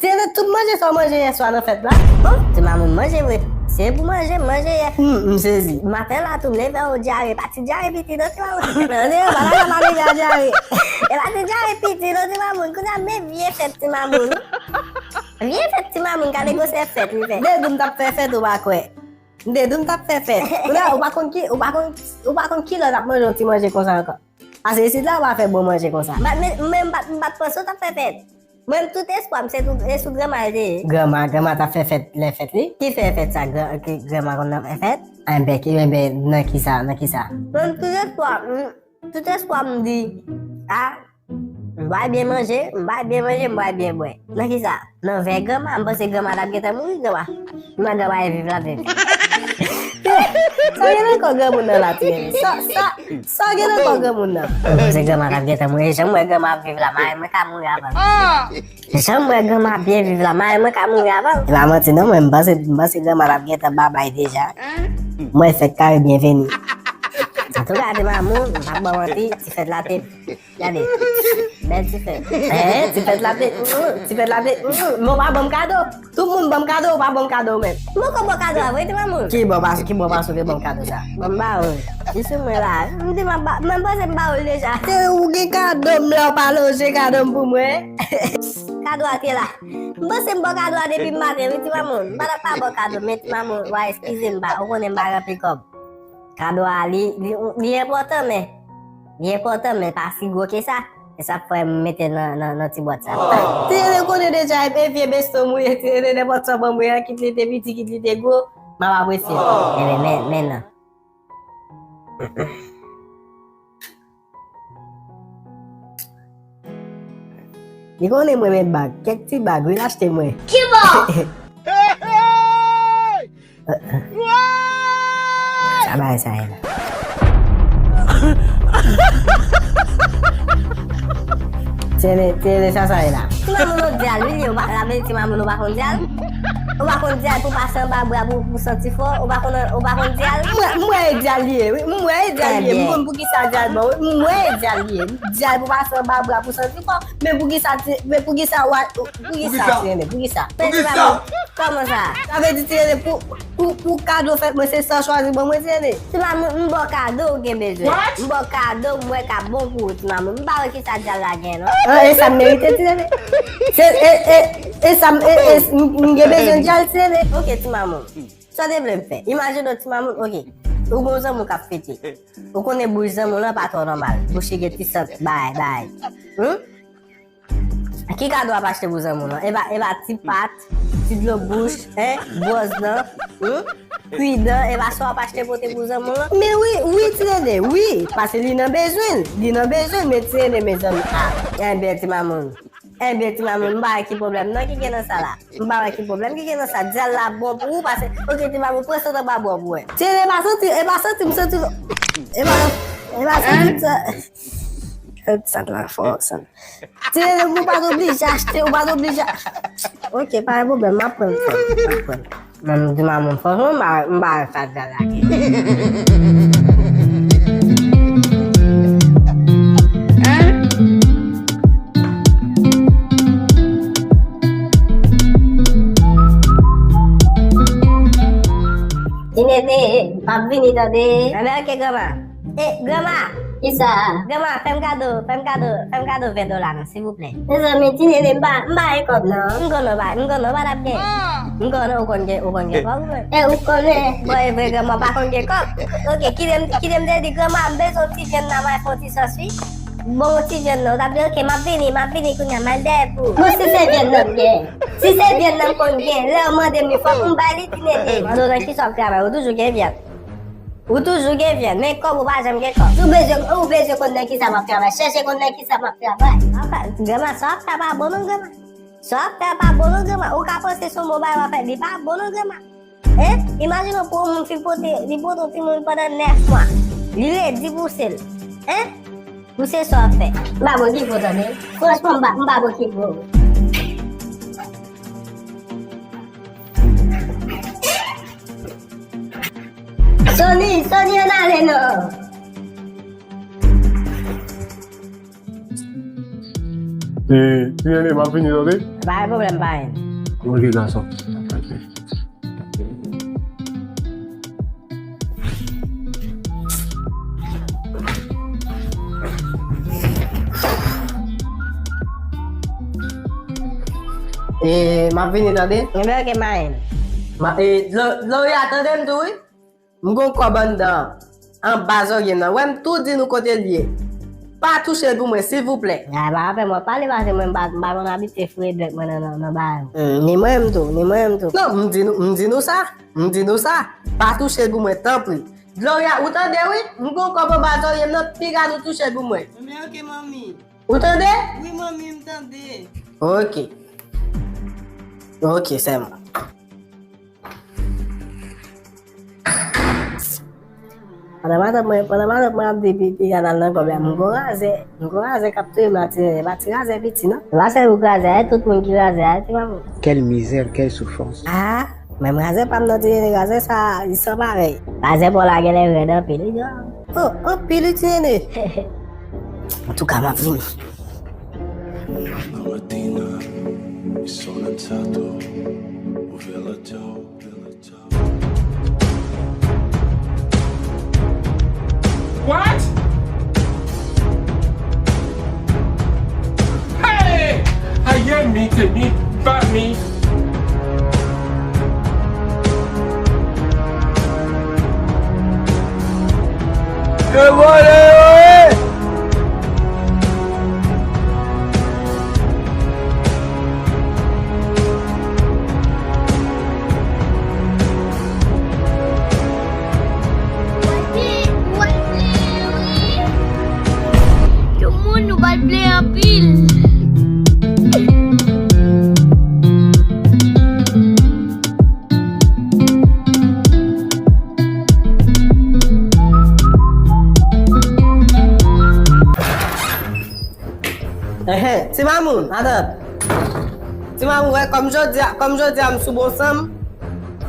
Ti Nene, tout manje sa w manje yè swa nan fèt la? Bon, ti mamoun manje vre. Se pou manje, m manje yè. Hmm, m sezi. Maten la tou, m leve o dyare. Pa ti dyare piti non, ti mamoun. Tande, pa ta ka pale de dyare. E pa ti dyare piti non, ti mamoun. Kounye a, men vye fèt, ti mamoun. Vye fèt, ti mamoun, gade gwosè fèt li fè. M te di w m t ap fè fèt, ou pa kwè. M te di w m t ap fè fèt. Kounye a, ou pa konn ki, ou pa konn, ou pa konn kilè w t ap manje yon ti manje konsa ankò. Paske isit la, ou pa fè bon manje konsa. Mwen, mwen, m pa t, m pa t panse w t ap fè fèt. Mwen, tout espwa m, se tou, e sou granma l te ye. Granma, granma t ap fè fèt lè fèt li. Ki fè fèt sa, gran, ki granma konn nan fè fèt? Enben, ki, enben, nan kisa, nan kisa? Mwen, tout espwa, m, tout espwa m di, a, m pral byen manje, m pral byen manje, m pral byen bwè. Nan kisa? Nan vè granma, m panse granma t ap gentan mouri, granma. Granma, granma e viv la viv. Sa gen nan kò granmoun nan la, Ti Nene? Sa, sa, sa gen nan kò granmoun nan? M panse granma t ap gentan mouri. Jan m wè granma ap viv la, mari mwen ka mouri avan. Jan m wè granma ap byen viv la, mari mwen ka mouri avan. E pa manti non, mwen m panse, m panse granma t ap gentan babay deja. Mwen fèt kare byenveni. Antouka, ti mamoun, m p ap ba w manti, ti fèt la te Gade. Bèl ti fèt. Eh, ti fèt la te, mm, ti fèt la te, mm, men w pa ban m kado. Tout moun ban m kado, ou pa ban m kado menm. M poko ba w kado a vre, ti mamoun. Ki bò pas, ki bò pas ou te ban m kado sa? Ban m ba ou. Li sou mwen la. M di m ap ba, mwen panse m ba ou l deja. Se ou gen kado m lè w pa lonje kado m pou mwen. Kado a te la. M panse m ba w kado a depi maten, wi, ti mamoun. M pa t ap pa ba w kado, men ti mamoun, wa eskize m, ba, ou konnen m pa ranpli kòb. Kado a, li, li, li enpòtan, men li enpòtan, men pa si gwo ke sa. E sa k fè m mete l nan, nan, nan ti bwat sa. Ti Nene konnen deja, e vye beston m ou ye, Ti Nene, nenpòt sa w ban m ou ye, kit li te piti, kit li te gwo, m ap apresye l. Enben, men, men nan. Li konnen mwen renmen bag. Kèk ti bag, wi, l achte mwen. Kibò? Sa bagay sa ye la? Ti Nene, Ti Nene, sa sa ye la? Ti mamoun ou dyal, wi, li, ou pa, la vle di ti mamoun ou pa konn dyal? Ou pa konn dyal pou pase anba bra pou, pou santi fò? Ou pa konn, ou pa konn dyal? M wè, m wè e dyal li ye, wi. M wè e dyal li ye. M konn poukisa dyal bon, wi. M wè e dyal li ye. Dyal pou pase anba bra pou santi fò. Men poukisa, men poukisa, wa, poukisa, Ti Nene, poukisa? Men ti mamoun, kòman sa? Sa vle di, Ti Nene, pou, pou, pou kado fèt mwen, se sa w chwazi ban mwen, Ti Nene? Ti mamoun, m ba w kado ou gen bezwen. M ba w kado m wè k ap bon pou ou, ti mamoun. M pa wè kisa dyal la gen, non. Ah, e sa m merite, Ti Nene? Se, e, e, e sa m, e, e, m, m gen bezwen dyal, Ti Nene? Ok, ti mamoun. Sa w te vle m fè? Imajine w, ti mamoun, ok. Ou gon zanmi w k ap fete. Ou konnen bouch zanmi w lan pa twò nòmal. Bouch li gen ti sant, bay, bay. Hmm? Ki kado w ap achte pou zanmi w lan? E pa, e pa ti pat, ti dlo bouch, hein, bwòz nan, hmm? Pridan, e pa sa w ap achte pote pou zanmi w lan. Men wi, wi, Ti Nene, wi. Paske li nan bezwen, li nan bezwen, men Ti Nene, mezanmi. Ah, enben, ti mamoun. Enben, ti mamoun, m pa wè ki pwoblèm non ki gen nan sa la. M pa wè ki pwoblèm ki gen nan sa. Dyal la bon pou ou, paske, oke, ti mamoun, pran sa anba bò pou wè. Ti Nene, e pa santi, e pa santi, m santi, e pa, e pa santi, m sa-, sa la fò, sa. Ti Nene, ou pa t oblije achte, ou pa t oblije. Oke, pa gen pwoblèm, m ap pran l, m ap pran l. Menm di mamoun, franchman, m pa, m pa wè sa djal la gen. Ti Nene, m ap vini tande. Enben, oke, granma. E, granma! Kisa? Granma, fè m kado, fè m kado, fè m kado ven dola non, silvouplè. Mezanmi, Ti Nene, m pa, m pa gen kòb non. M konnen w pa, m konnen w pa t ap gen. M konnen ou konn gen, ou konn gen kòb ou menm. E, ou konnen. Bon, e vre, granma pa konn gen kòb. Oke, kite m, kite m te di, granma, m bezwen yon ti vyann nan, m al fè yon ti sòs, wi. Bon, yon ti vyann non, w t ap di, oke, m ap vini, m ap vini kounye a, m al dèyè pou ou. Bon, si se vyann nan m gen. Si se vyann nan m konn gen, lè w mande m li, fòk m bay li, Ti Nene. Mande w nan kisa w ap travay, ou toujou gen vyann. Ou toujou gen vyann, men kòb ou pa janm gen kòb. Si w bezwen, ou bezwen konn nan kisa m ap travay, chèche konn nan kisa m ap travay. Apa, granma, sa w ap fè a pa bon non, granma. Sa w ap fè a pa bon non, granma. Ou ka panse se yon bon bagay w ap fè, li pa bon non, granma. Hein? Imajine w pou yon moun fin pote, li pote yon timoun pandan nèf mwa. Li redi pou se l. Hein? Pou se sa w ap fè. M pa bon ki gwo tande. Franchman, m pa, m pa bon ki gwo. Sony, Sony, ann ale non. E, Ti Nene, m ap vini tande. Pa gen pwoblèm, pa gen. Ok, gason. E, m ap vini tande. Enben, ok, Mayen. Ma, e, Glo-, Gloria, tande m tou, wi. M gon kòb anndan, anba zòrye m nan. Wè m tou di nou kote l ye. Pa touche l pou mwen, silvouplè. A, pa fè mwen pale, paske mwen m pa, m pa konn abitye foure dwèt mwen nan, nan, nan bagay. Hmm, ni mwen menm tou, ni mwen menm tou. Non, m di nou, m di nou sa. M di nou sa. Pa touche l pou mwen, tanpri. Gloria, ou tande, wi? M gon kòb anba zòrye m nan, piga nou touche l pou mwen. Enben, ok, manmi. Ou tande? Wi, manmi, m tande. Ok. Ok, sèlman. Pandan matant mwen, pandan matant mwen ap di pi, piga n al nan kòb la, m gon razè, m gon razè k ap touye m la, Ti Nene, pa ti razè piti, non. E pa sèl ou k razè a, e tout moun ki razè a, ti manman. Quelle misère, quelle souffrance. Ah, menm razè pa m nan, Ti Nene, razè sa, li san parèy. Razè pa w la genlè rèd anpil, wi, non. Oh, anpil, wi, Ti Nene. Antouka, m ap vini. La matina, mi sono alzato, ho velato, velato. What? Hey! Aye mi, teni, pa mi. E vole yo, e! Yo moun nou pral pleye anpil. Enhen, ti mamoun, atann. Ti mamoun, wè, kòm jodi a, kòm jodi a m sou bon san m,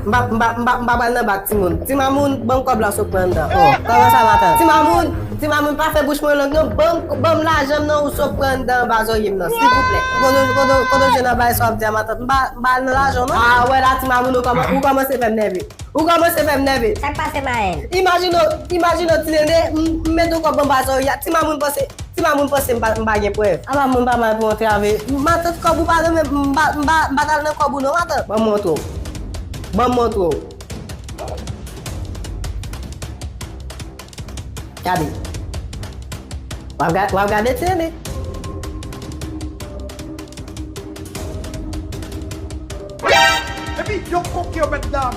m pa, m pa, m pa, m pa pral nan bak timoun. Ti mamoun, ban m kòb la sot pran anndan. Oh, kòman sa, matant? Ti mamoun, ti mamoun, pa fè bouch mwen long, non. Ban m, ban m lajan m nan, ou sot pran anndan anba zòrye m nan, silvouplè. Kote, kote, kote w jwenn nan bay sa w ap di a, matant? M pa, m pa al nan lajan w, non. Ah, wè la, ti mamoun, ou kòman-, ou kòmanse fè m nève. Ou kòmanse fè m nève. Sa k pase, Mayen? Imajine w, imajine w, Ti Nene, m, m mete yon kòb anba zòrye a. Ti mamoun panse, ti mamoun panse m pa, m pa gen prèv. Apa moun pa mal pou antrave. Matant, kòb ou pa nan men m, m pa, m pa, m pa t al nan kòb ou non, matant. Ban m montre w. Ban m montre w. Gade. W ap ga-, w ap gade tele. Epi, yo koke yo, mèt dam.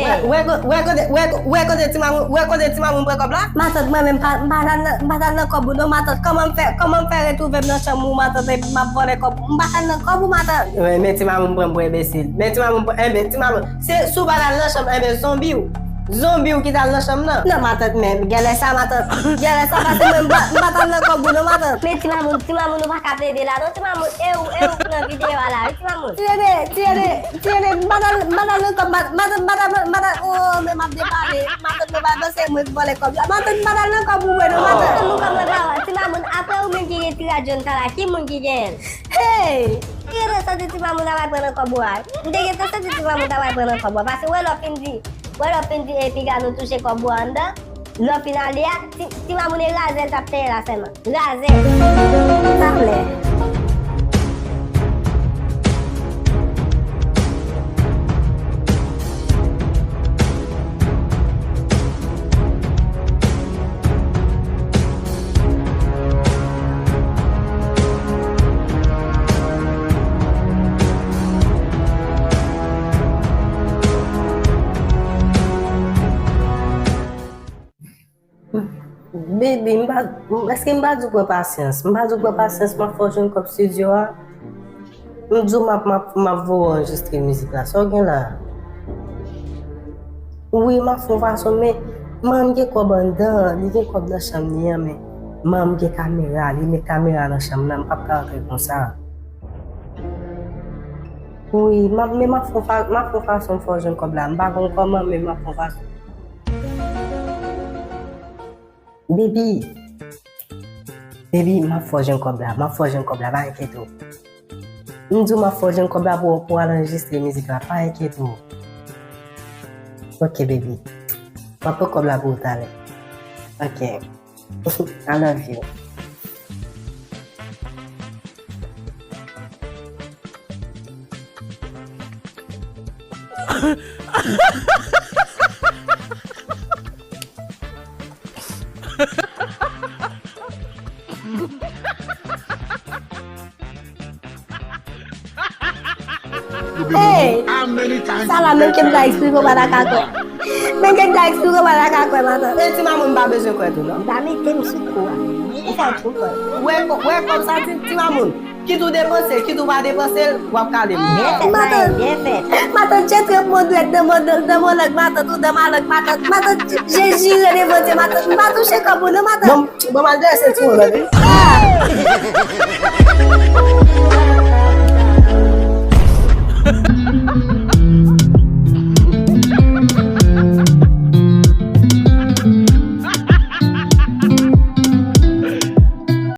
Wè ko- wè kote wè ko- wè kote ti mamoun wè kote ti mamoun pran kòb la? Matant, mwen menm pa- m pa t al nan- m pa t al nan kòb ou non, matant. Kòman m fè kòman m fè retwouve m nan chanm ou, matant, epi m ap vòlè kòb ou? M pa t al nan kòb ou, matant. Men men ti mamoun pran m pou enbesil. Men ti mamoun pran enben ti mamoun. Se si w pa t al nan chanm, enben zonbi w. Zonbi w ki t al nan chanm nan. Non, matant, men genlè sa, matant. Genlè sa, pase mwen m pa- m pa t al nan kòb ou non, matant. Men ti mamoun, ti mamoun, ou pa ka plede la non, ti mamoun. E ou, e ou k nan videyo a la wi, ti mamoun. Ti Rene, ti Rene, ti Rene, m pa t al m pa t al nan kòb, matant, m pa t al m pa t al, oh, men m ap depale. Matant, mwen pa panse mwen k vòlè kòb la. Matant, m pa t al nan kòb ou vre non, matant. Ti mamoun, kòman pa wè? Ti mamoun, apre ou menm ki gen ti radyo n sa la, ki moun ki genyen l? Hey! M te gentan santi ti mamoun ta pral pran nan kòb ou a. M te gentan santi ti mamoun ta pral pran nan kòb ou a. Paske wè lè w fin di, wè lè w fin di, e piga nou touche kòb ou a anndan. Lè w fin ale a, ti, ti mamoun e razè l t ap peye la sèlman. Razè. Sa vle. Baby, m pa, m- èske m pa di w pran pasyans? M pa di w pran pasyans, m ap fè w jwenn kòb estidyo a. M di w m ap, m ap, m ap voye w anrejistre mizik la. Sa w gen la? Wi, m ap fè w fason, men manman m gen kòb anndan, li gen kòb nan chanm li an, men manman m gen kamera, li met kamera nan chanm nan, m p ap ka antre konsa. Wi, m ap, men m ap fè w fa- m ap fè w fason m fè w jwenn kòb la. M pa konn kòman, men m ap fè w fason. Baby, baby, m ap fè w jwenn kòb la, m ap fè w jwenn kòb la, pa enkyete w. M di w m ap fè w jwenn kòb la pou, pou w al anrejistre mizik la, pa enkyete w. Ok, baby. M ap pran kòb la pou ou talè. Ok. I love you. Hey! Sa la menm ke m ta eksplike w pa ta ka kwè. Menm ke m ta eksplike w pa ta ka kwè, matant. E ti mamoun m pa bezwen kwè tou non. M ta mete m sou kou a. Ou fè twoup. Wè kò- wè kòb sa ti ti mamoun. Kit ou depanse l, kit ou pa depanse l, w ap kale m. Byen fèt, Mayi, byen fèt. Matant, je trempe mon dwèt dans mon dans mon langue, matant, ou dans ma langue, matant. Matant, je jure devant Dieu, matant, m pa touche kòb ou non, matant. Bon, bon, m al dèyè senti w, tande. Ah!